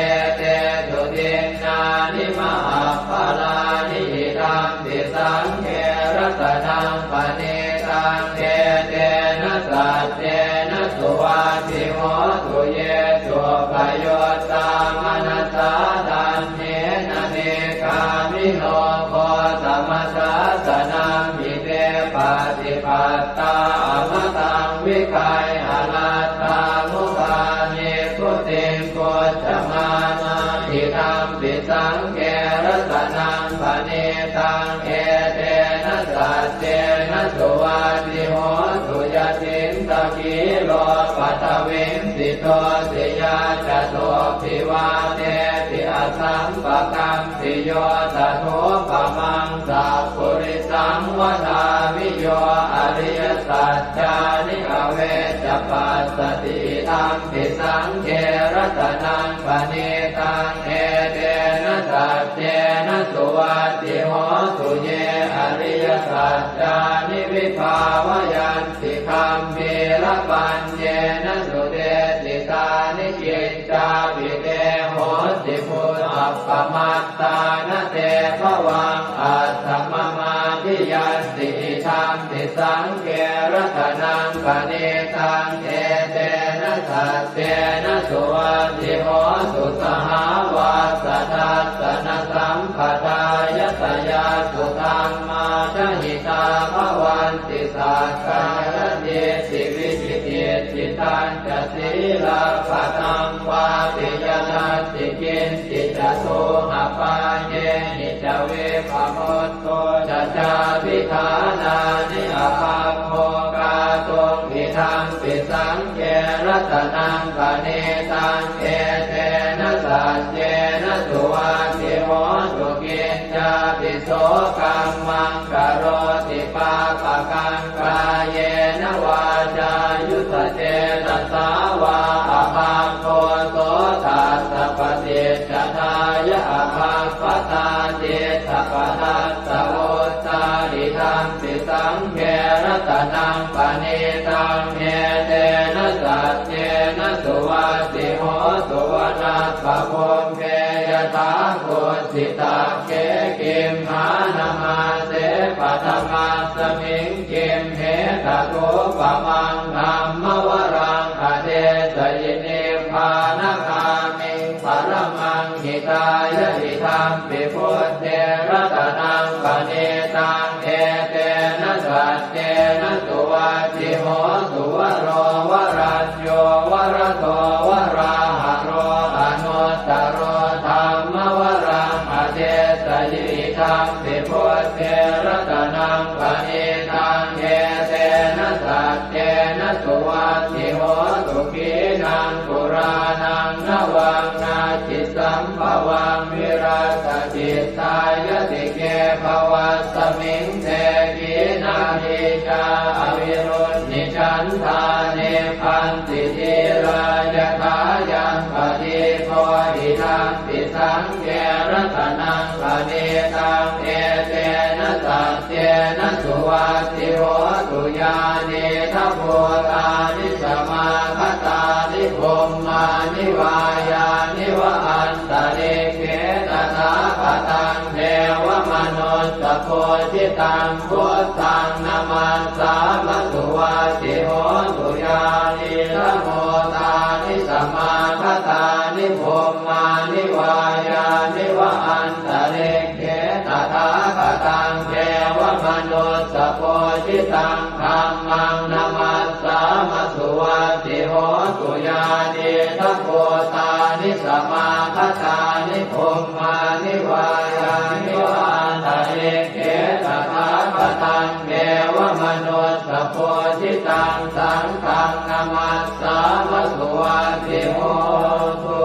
etesu dinnāni mahapphalāni idampi saṅghe ratanaṃ paṇītaṃ etena saccena suvatthi hotu. Ye suppayuttā manasā daḷhena nikkāmino gotamasāsanamhi te pattipattā amataṃ vigayha laddhā mudhā nibbutiṃ bhuñjamānā idampi saṅghe ratanaṃ paṇītaṃ etena saccena suvatthi hotu. Yathīndakhīlo paṭhaviṃ sito siyā ca sopphi vātepi asampakampiyo tathūpamaṃ sappurisaṃ vadāmi yo ariyasaccāni avecca passati idampi saṅghe ratanaṃ paṇītaṃ etena saccena suvatthi hotu. Ye ariyasaccāni vibhāvayanti gambhīrapaññena sudesitāni kiccāpi te honti bhusappamattā na te bhavaṃ aṭṭhamamādiyanti idampi saṅghe ratanaṃ paṇītaṃ etena saccena suvatthi hotu. Sahāvassa-dassana-sampadaṃ tayasayassu dhammā jahitā bhavanti sakkāyadiṭṭhi vicikicchitañca sīlabbataṃ vāpi yadatthi kiñci ca duggapāyehi ca vippamutto ca cābhiṭhānāni abhabbo kātuṃ idampi saṅghe ratanaṃ paṇītaṃ etena saccena suvatthi hotu. Kiñcāpi so kammaṃ karoti pāpakaṃ kāyena vācāyuda cetasā vā abhabbo so tassa paṭicchadāya abhabbatā cittapadassavutthā idampi saṅghe ratanaṃ paṇītaṃ etena saccena suvatthi hotu. Vanappagumbe yathā kukkhitakkhē gimhānamāse paṭhamasmiṃ gimhe tathūpamaṃ dhammavaraṃ adesayi nibbānagāmiṃ paramaṃ hitāya idampi buddhe ratanaṃ paṇītaṃ etena saccena suvatthi hotu. Varo varañño varado varāharo anuttaro dhammavaraṃ adesayi idampi buddhe ratanaṃ paṇītaṃ etena saccena suvatthi hotu. Khīṇaṃ purāṇaṃ navaṃ natthi sambhavaṃ virattacittāyatike bhavasmiṃ te khīṇabījā avirūḷhichandā nibbanti dhīrā yathāyampadīpo idampi saṅghe ratanaṃ paṇītaṃ etena saccena suvatthi hotu. Yānīdha bhūtāni samāgatāni bhummāni vā yāni va antalikkhe tathāgataṃ devamanussapūjitaṃ buddhaṃ namassāma suvatthi hotu. Yānīdha bhūtāni samāgatāni bhummāni vā yāni va antalikkhe tathāgataṃ devamanussapūjitaṃ dhammaṃ namassāma suvatthi hotu. Yānīdha bhūtāni samāgatāni bhummāni vā yāni va antalikkhe tathāgataṃ devamanussapūjitaṃ saṅghaṃ namassāma suvatthi hotu.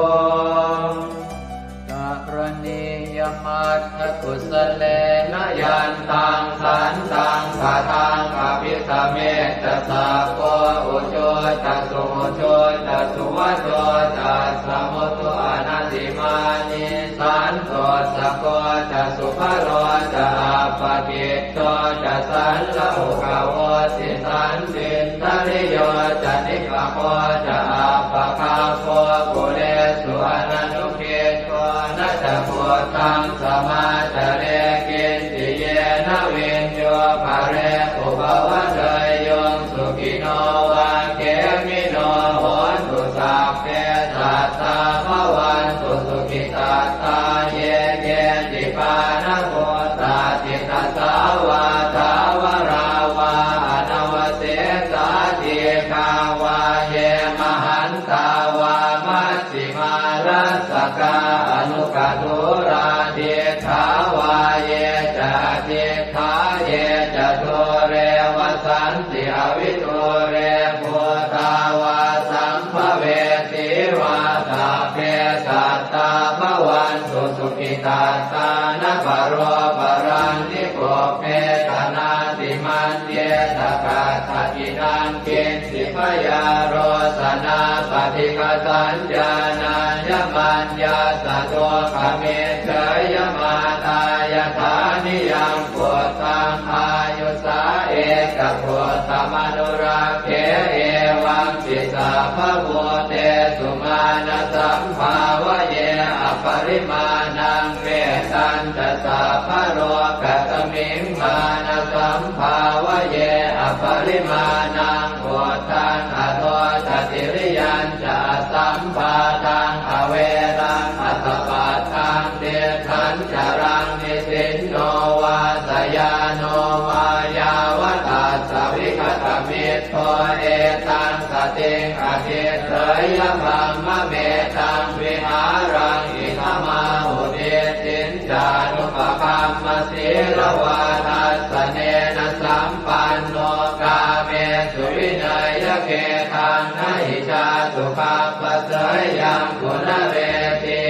Karaṇīyamatthakusalena yantaṃ santaṃ padaṃ abhisamecca sakko ujū ca suhujū ca suvaco cassa mudu anatimānī santussako ca subharo ca appakicco ca sallahukavutti santindriyo ca nipako ca appagabbho kulesu ananu giddho. Na ca khuddaṃ samācare kiñci yena viññū pare upavadeyyuṃ. Sukhino vā khemino hontu sabbe sattā bhavantu sukhitattā. Ye keci pāṇabhūtatthi tasā vā thāvarā vā anavasesā dīghā vā ye mahan tā vā majjhimā rassakā aṇukathūlā diṭṭhā vā ye ca adiṭṭhā ye ca dūre vasanti avidūre bhūtā vā sambhavesī vā sabbe sattā bhavantu sukhitattā. Na paro paraṃ nikubbetha nātimaññetha katthaci naṃ kiñ ci byārosanā paṭighasaññā nāññamaññassa dukkhamiccheyya. Mātā yathā niyaṃ puttaṃ āyusā ekaputtamanurakkhe evampi sabbabhūtesu mānasambhāvaye aparimāṇaṃ. Mettañca sabbalokasmiṃ mānasambhāvaye aparimāṇaṃ uddhaṃ adho ca tiriyañca asambādhaṃ averaṃ asapattaṃ. Tiṭṭhañcaraṃ nisinno vā sayāno vā yāvatassa vigatamiddho etaṃ satiṃ adhiṭṭheyya brahmametaṃ vihāraṃ idhamāhu. Diṭṭhiñ ca anupagamma sīlavā dassanena sampanno kāmesu vineyya gedhaṃ na hi jātu gabbhaseyyaṃ punaretīti.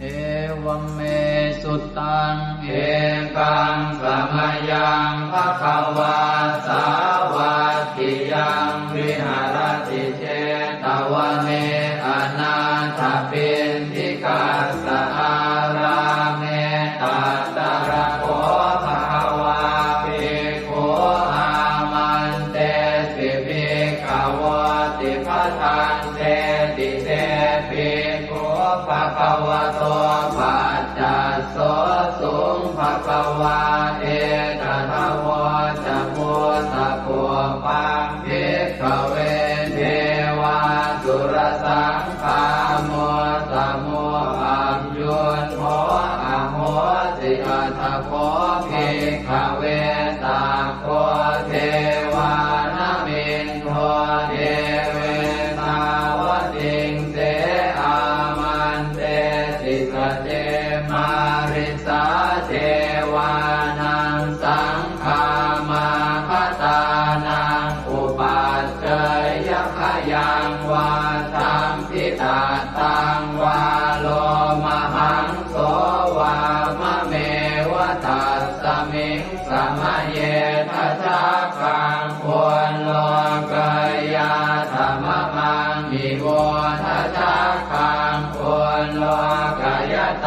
Evaṃ me sutaṃ. Ekaṃ samayaṃ bhagavā sāvatthiyaṃ viharati jetavane anāthapiṇḍikassa ārāme. Tatra kho bhagavā bhikkhū āmantesi bhikkhavoti. Bhadanteti te bhikkhū bhagavato paccassosuṃ. Bhagavā etadavoca. Bhūtakubbaṃ bhikkhave devasurasaṅgāmo samupaññuddho ahosi. Atha kho bhikkhave sakko devānamindo deve tāvatiṃse āmantesi. Sace mārisā devānaṃ saṅ gāmāgatānaṃ upajjhāya khayaṃ vācamhi tattaṃ vā lomahaṃso vā mameva. Tasmiṃ samaye dasakkhaṃ pullokayyātha mamaṃ hi vo dasakkhaṃ pullokayatāṃ.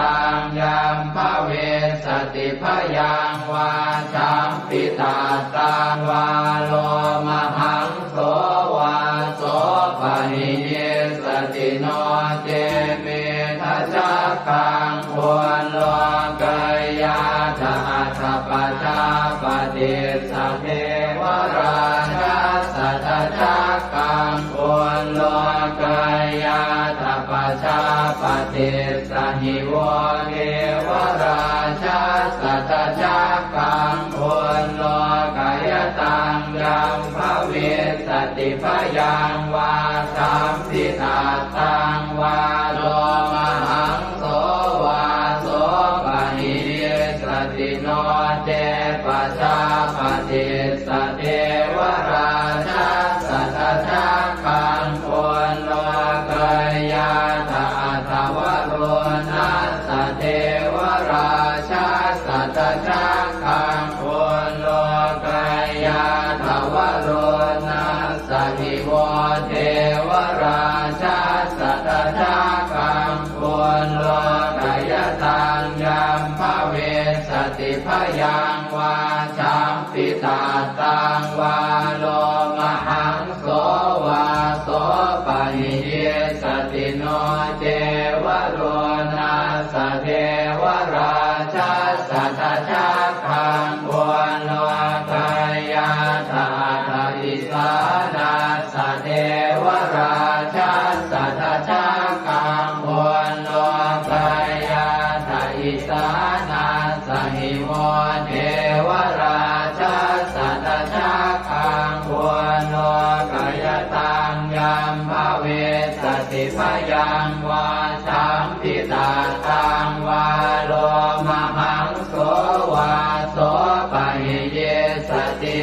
Yaṃ bhavissa ti bhayaṃ vā champi tattaṃ vā lomahaṃso vā so pahiyissati. No ce me dasakkhaṃ pullokayyātha atha pajāpatissa devarājassa dasakkhaṃ pullokayyātha pajāpatissa hi vo devarājassa dasakkhaṃ pullokayat taṃ yaṃ bhavissati bhayaṃ vā champi tattaṃ vā lomahaṃso vā so pahiyissati no ce pajāpatis sa devarājassa dhajaggaṃ pulokayātha atha varuṇassa devarājassa dhajaggaṃ pulokayātha varuṇassa hi vo devarājassa dhajaggaṃ pulokayataṃ yaṃ bhavissati bhayaṃ vā champi tattaṃ vā lomahaṃso vā so pahiyissati no ce varuṇassa devarājassa dhajaggaṃ pulokayātha atha isānassa devarājassa dhajaggaṃ pulokayātha isānassa hi vo devarājassa dhajaggaṃ pulokayataṃ yaṃ bhavissati bhayaṃ vā champi tattaṃ vā lomahaṃso vā so pahiyissati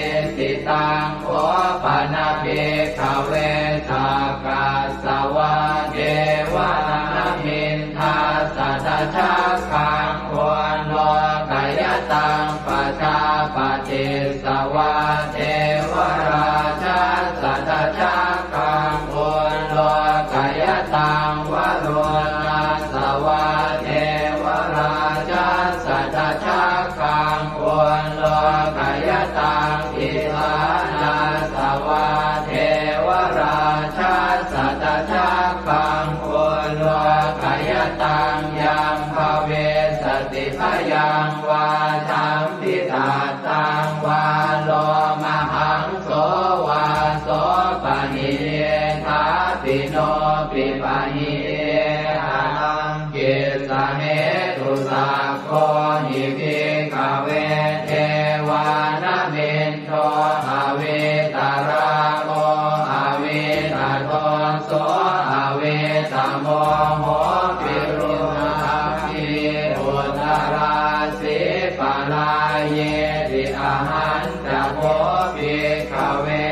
taṃ kho pana bhikkhave sakkas sa vā devanāmiṃ dassa dhajaggaṃ pulokayataṃ pajāpatissa vā devarājassa dhajaggaṃ pulokayataṃ varuṇassa vā devarājassa dhajaggaṃ pulokayataṃ isānassa vā devarājassa dhajaggaṃ pulokayataṃ yaṃ bhavissati bhayaṃ vā champi tattaṃ vā lomahaṃso vā so pahiyye thāpi no pi pahiyye ataṃ kissa hetu sakko hi bhikkhave devanāmiṃ do avītarāgo avītadoso avītamoho piruṇapi uttarāsi parāyeti. Ahañca kho bhikkhave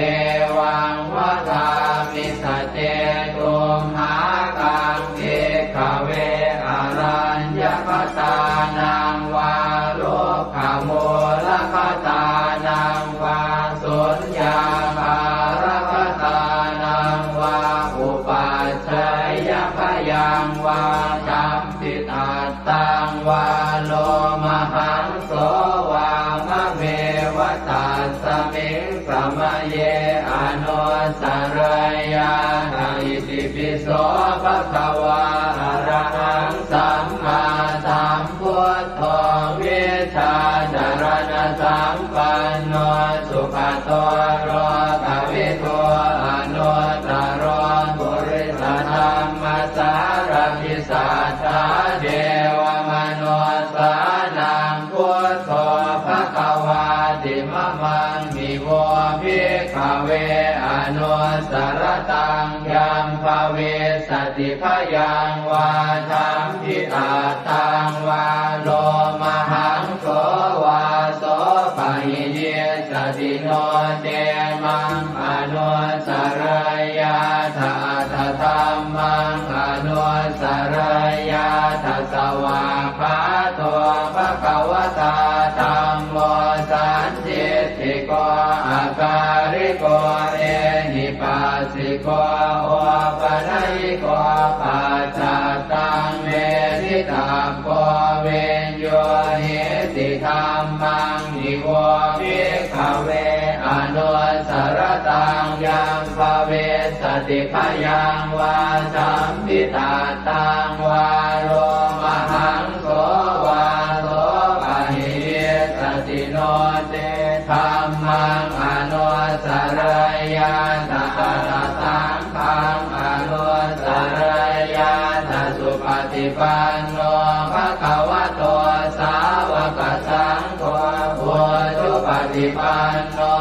evaṃ vadāmi sace tumhākaṃ bhikkhave araññakatānaṃ vā rukkhamūlakatānaṃ vā suññāgārakatānaṃ vā upajjhāyabhayaṃ vā champi tattaṃ vā lomahaṃso vā mameva tasmiṃ samaye anussarayyātha. Itipi so bhagavā arahaṃ sammāsambuddho vijjācaraṇasampanno sugato lokavidū anuttaro purisadammasārathi satthā devamanussānaṃ buddho bhagavāti. Mamaṃ hi vo bhikkhave anussarattaṃ yaṃ bhavissati bhayaṃ vā champi tattaṃ vā lomahaṃso vā so pahiyissati no ce maṃ anussarayyātha atha dhammaṃ anussarayyātha. Svākkhāto bhagavatā dhammo sandiṭṭhiko akāliko ehipassiko opanayiko paccattaṃ veditabbo viññūhīti. Dhammaṃ hi vo bhikkhave anussarattaṃ yaṃ bhavissati bhayaṃ vā champi tattaṃ vā lomahaṃso vā so pahiyissati no ce dhammaṃ anussarayyātha atha saṅghaṃ anussarayyātha. Supaṭipanno bhagavato sāvakasaṅgho ujupaṭipanno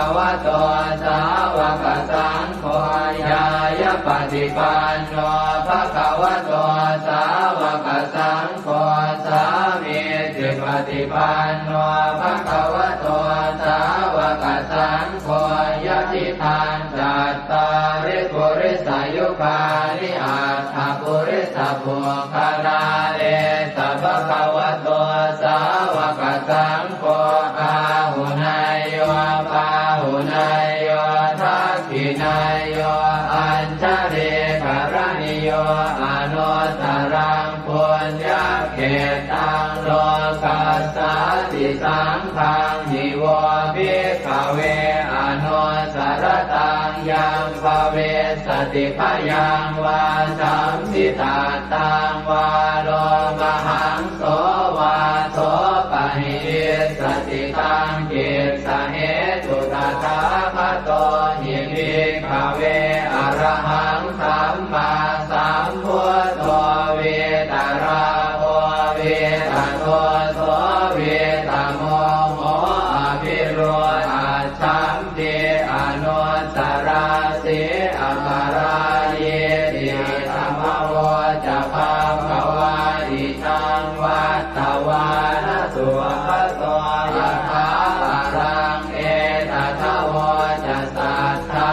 bhagavato sāvakasaṅgho, ñāyapaṭipanno bhagavato sāvakasaṅgho, sāmīcipaṭipanno bhagavato sāvakasaṅgho, yadidaṃ cattāri purisayugāni aṭṭha purisapuggalā, esa bhagavato sāvakasaṅgho, āhuneyyo pāhuneyyo dakkhiṇeyyo añjalikaraṇīyo, anuttaraṃ puññakkhettaṃ lokassāti. Saṅghañhi vo bhikkhave anussaraṃ, yaṃ bhavissati bhayaṃ vā sambhitattaṃ vā, lomahaṃso vā so pahīsati. Taṃ kissa hetu tathāgato hi bhikkhave arahaṃ sammāsambuddho, vītarāgo vītadoso vītamoho abhiruḷhaccham pi anussarāsi aparājitaṃ. Idamavoca bhagavā. Idaṃ vattavāna sugato yathābalaṃ, etadavoca satthā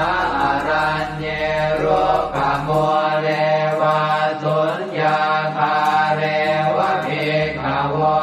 araññe rukkhamūle vāsuññāgāre va bhikkhavo,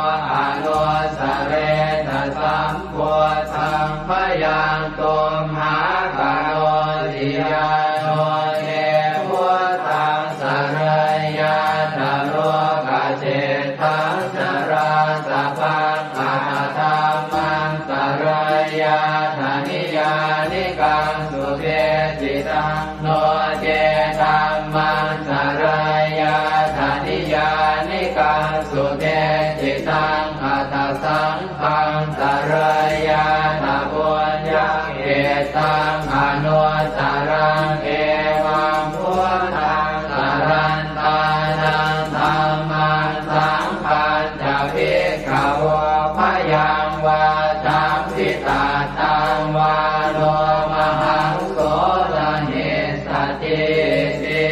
anussarena sam buddhaṃ, bhayaṃ tumhā karoti. Yānūne buddhaṃ saraṃ yātha, lokaceddaṃ carāsabhaṃ, atha dhammaṃ saraṃ yātha, niyyānikaṃ sudesitaṃ, no ce dhammaṃ saraṃ yātha, niyyānikaṃ sudesitaṃ, atha saṅ ghaṃ saraṃ yātha, puññakkhettaṃ anuttaraṃ. Evaṃ buddhaṃ sarantānaṃ, dhammaṃ saṅghañca bhikkhavo, bhayaṃ vā sambhitattaṃ vā, lomahaṃso na hessatīti.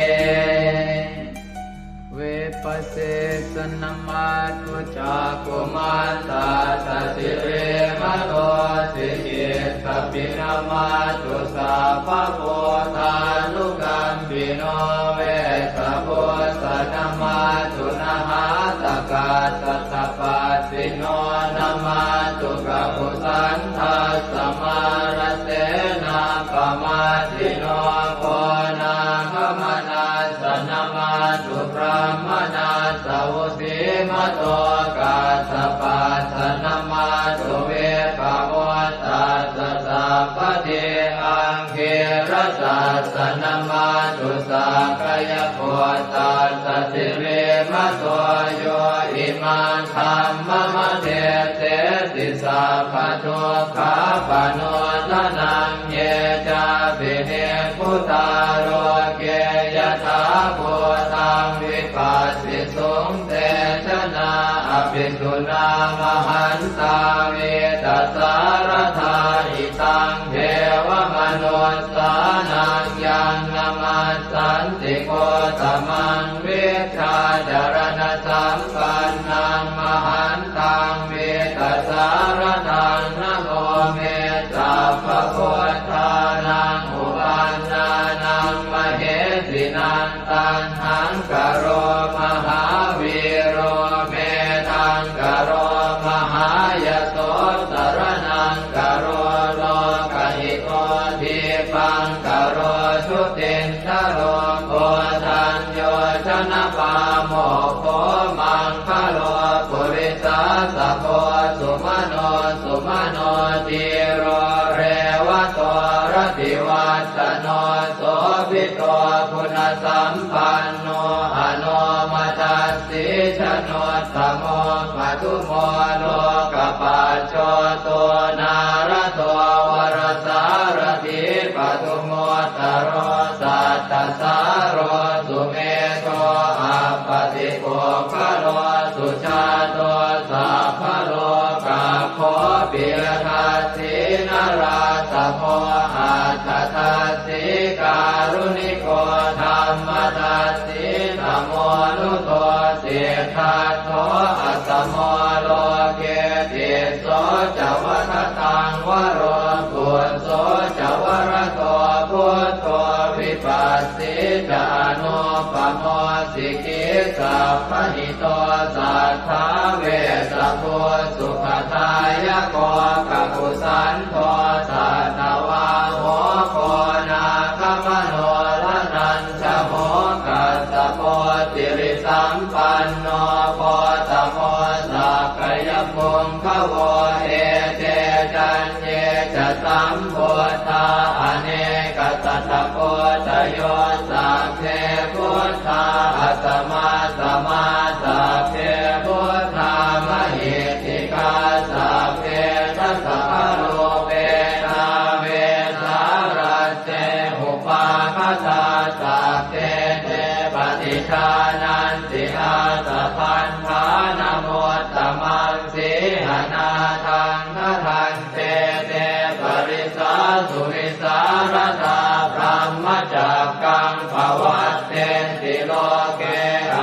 Vipassissa namatthu, cakkhumantassa sirīmato, sikhissapi namatthu, sabbabuddhānukampino, vessabhussa namatthu, nhātakassa tapassino, namatthu kakusandhassa mārasenappamaddino, konāgamanassa namatthu, brāhmaṇassa vusīmato, kassapassa namatthu, vippamuttassa sabbadhi, aṅgīrasassa namatthu, sakyaputtassa sirīmato, yo imaṃ dhammam adesesi, sabbadukkhapanūdanaṃ. Ye cāpi nibbutā loke, yathābhūtaṃ vipassisuṃ, te janā apisuṇā mahantā, vītasāradā hitaṃ devamanussānaṃ. Yaṃ namassanti Gotamaṃ, vijjācaraṇasampannaṃ, mahantaṃ vītasāradaṃ, namo me sabbabuddhānaṃ, uppannānaṃ mahesinaṃ. Taṇhaṅkaro mahāvīro, medhaṅkaro mahāyaso, saraṇaṅkaro lokahito, dīpaṅkaro jutindharo, koṇḍañño janapāmokkho, maṅgalo purisāsabho, sumano sumano dhīro, revato rativaḍḍhano, sobhito guṇasampanno, anomadassī januttamo, padumo lokapajjoto, nārado varasārathī, padumu ttaro sattasāro, sumedho appaṭipuggalo, sujāto sabbalokaggo, piyadassī narāsabho, Kāruṇiko dhammadassi tamonudo, siddhattho asamo loke tisso ca vadataṃ varo, phusso ca varado buddho, vipassī ca anūpamo sikhī sabbahito. Satthā vessabhū sukhadāyako, kakusandho satthavāho, konāgamano raṇañjaho, kassapo sirisampanno gotamo sakyapuṅgavo. Ete caññe ca sambuddhā anekasatakoṭayo, sabbe buddhā asamassamā, sabbe buddhā mahiddhikā, sabbe dasabalūpetā vesālā te upākatā, sabbe te paṭijānanti ātabandhanamuttamaṃ. Sīhanatthaṃ katañcete parisāsu vīsāladā, brahmacakkaṃ pavattenti loke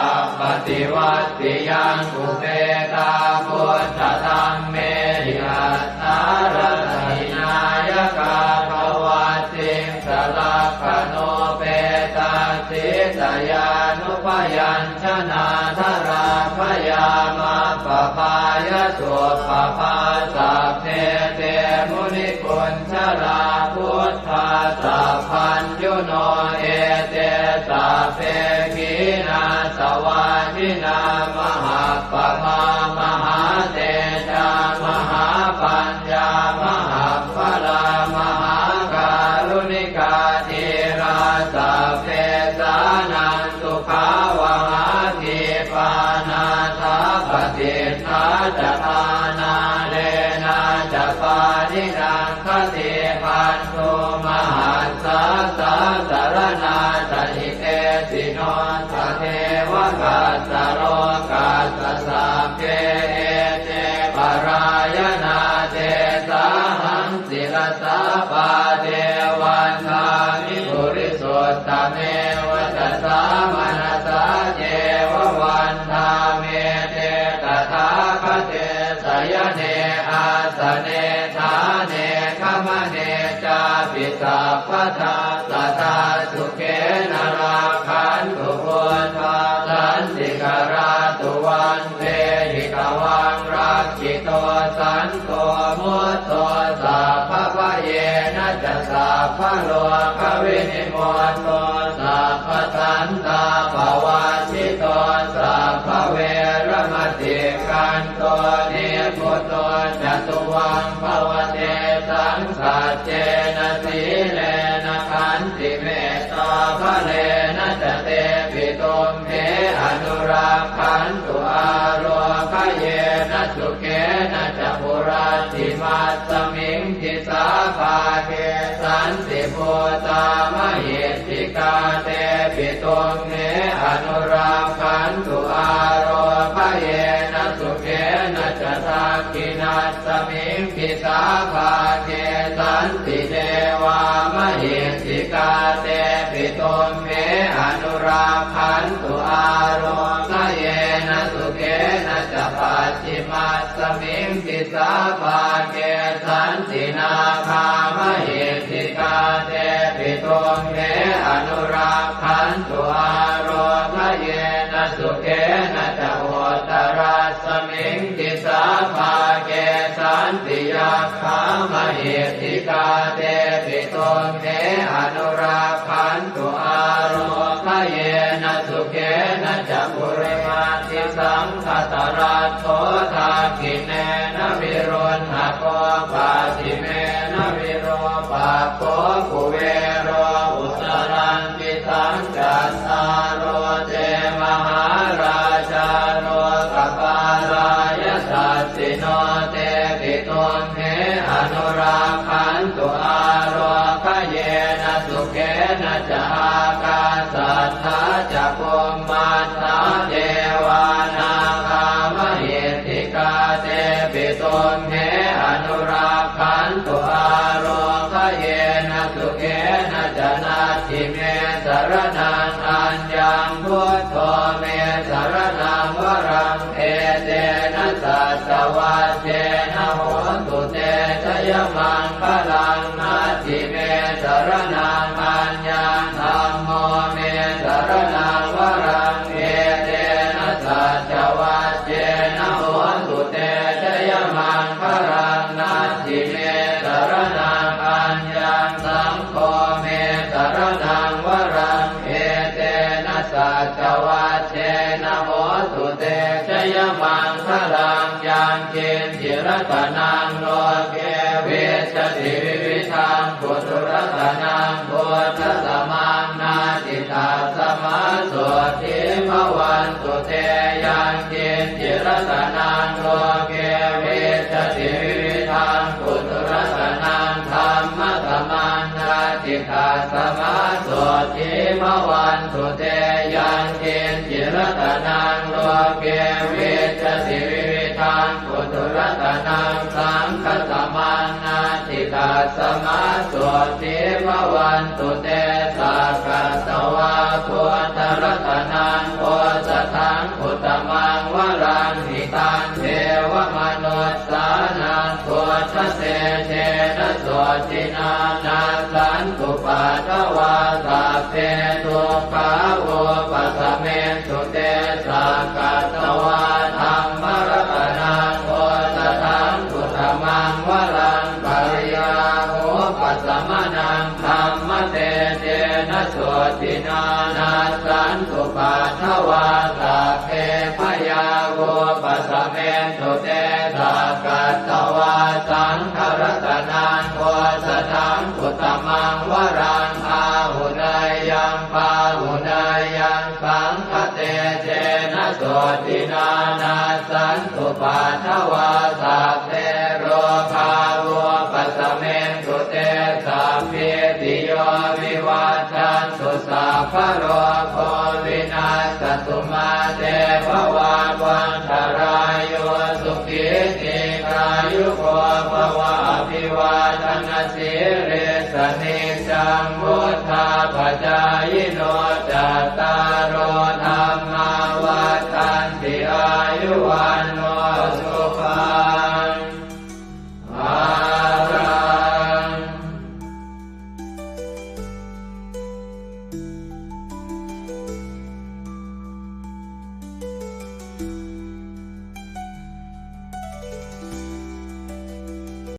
appaṭivattiyaṃ. Upetā buddhadhammehi attārasahināyakā, dvattiṃ sarakkhaṇopetā sītyānubyañjanā, jalābhayamakkhapāya subbhavā, sabbe te munikuñjarā, buddhā sabbaññuno. Ete sabbe khīṇāsavā jinā, mahappabhā mahātejā, mahāpaññā mahabbalā, mahākāruṇikā dhīrā, sabbesānaṃ sukhāvahā. Khīpā nāthapaṭiṭṭhā ca, ṭhānā leṇā ca, pāṇinaṃ khatibandhu, mahassā sāsaraṇā ca, hitesino ca devakassa, lokassa sabbe ete parāyanā. Tesāhaṃ sirasā pāde vandāmi purisuttame, vacasā manasā ceva vandāmete tathāgate, sayane āsane ṭhāne gamane cāpi sabbadā, sadā sukhena rakkhantu buddhā, santikarā tuvaṃ dehi, tvaṃ rakkhito santo, mutto sabbabhayena ca, sabbarogavinimutto, sabbasantāpavajjito, sabbaveramatikkanto, nibbuto ca tuvaṃ bhava. Tesaṃ saccena sīlena khantimettābalena ca, tepi tumhe anurakkhantu ārogyena sukhena ca. Puratthimāsmiṃ disābhāge santibhūtā mahiddhikā, tepi tumhe anurakkhantu ārogyena sukhena ca. Dakkhiṇā smiṃ disābhāge santi devā mahiddhikā, tepi tumhe anurakkhantu ārogyena sukhena ca. Pacchimāsmiṃ disābhāge santi nāgā mahiddhikā, tepi tumhe anurakkhantu ārogyena sukhena ca. Uttarā smiṃ disābhāge santi yakkhā mahiddhikā, tepi tumhe anurakkhantu ārogyena sukhena ca. Purimabbhisaṅkharattho dakkhiṇena viruḷhako, pacchimena virūpakkho kuvero uttaraṃ disaṃ. Cattāro te mahārājā lokapālā yasassino, tepi tumhe anurakkhantu ārogyena sukhena ca. Ākāsaṭṭhā ca bhummaṭṭhā devā nāgā mahiddhikā, tepi tumhe anurakkhantu ārogyena sukhena ca. Natthi me saraṇaṃ aññaṃ, buddho me saraṇaṃ varaṃ, etena saccavajjena hotu te jayamaṅgalaṃ. Natthi me saraṇaṃ aññaṃ, dhammo me saraṇaṃ varaṃ, etena saccavajjena hotu te jayamaṅgalaṃ. Natthi me saraṇaṃ aññaṃ, saṅgho me saraṇaṃ varaṃ, etena saccavajjena hotu te jayamaṅgalaṃ. Yaṅkiñci ratanaṃ loke vijjati vividhaṃ puthu, ratanaṃ buddhasamaṃ natthi, tasmā sotthī bhavantu te. Yaṅkiñci ratanaṃ loke vijjati vividhaṃ puthu, ratanaṃ dhammasamaṃ natthi, tasmā sotthī bhavantu te. Yaṅkiñci ratanaṃ loke vijjati vividhaṃ puthu, ratanaṃ saṅghasamaṃ natthi, tasmā sotthī bhavantu te. Sakkatvā buddharatanaṃ osathaṃ uttamaṃ varaṃ, hitaṃ devamanussānaṃ buddhatejena sotthinā, nassantupaddavā sabbe dukkhā vūpasamentu te. Sakkatvā dhammaratanaṃ osathaṃ uttamaṃ varaṃ, bhayāvūpasamanaṃ dhammatejena sotthinā, nassantupaddavā sabbe bhayā vūpasamentu te. Sakkatvā saṅgharatanaṃ osathaṃ uttamaṃ varaṃ, āhuneyyaṃ pāhuneyyaṃ saṅghatejena sotthinā, nassantupaddavā sabbe rogā vūpasamentu te. Sabbītiyo vivajjantu, sabbarogo vinassatu, mā te bhavatvantarāyo, sukhī dīghāyuko bhava. Abhivādanasīlissa niccaṃ vuḍḍhāpacāyino, cattāro dhammā vaḍḍhanti, āyu vaṇṇo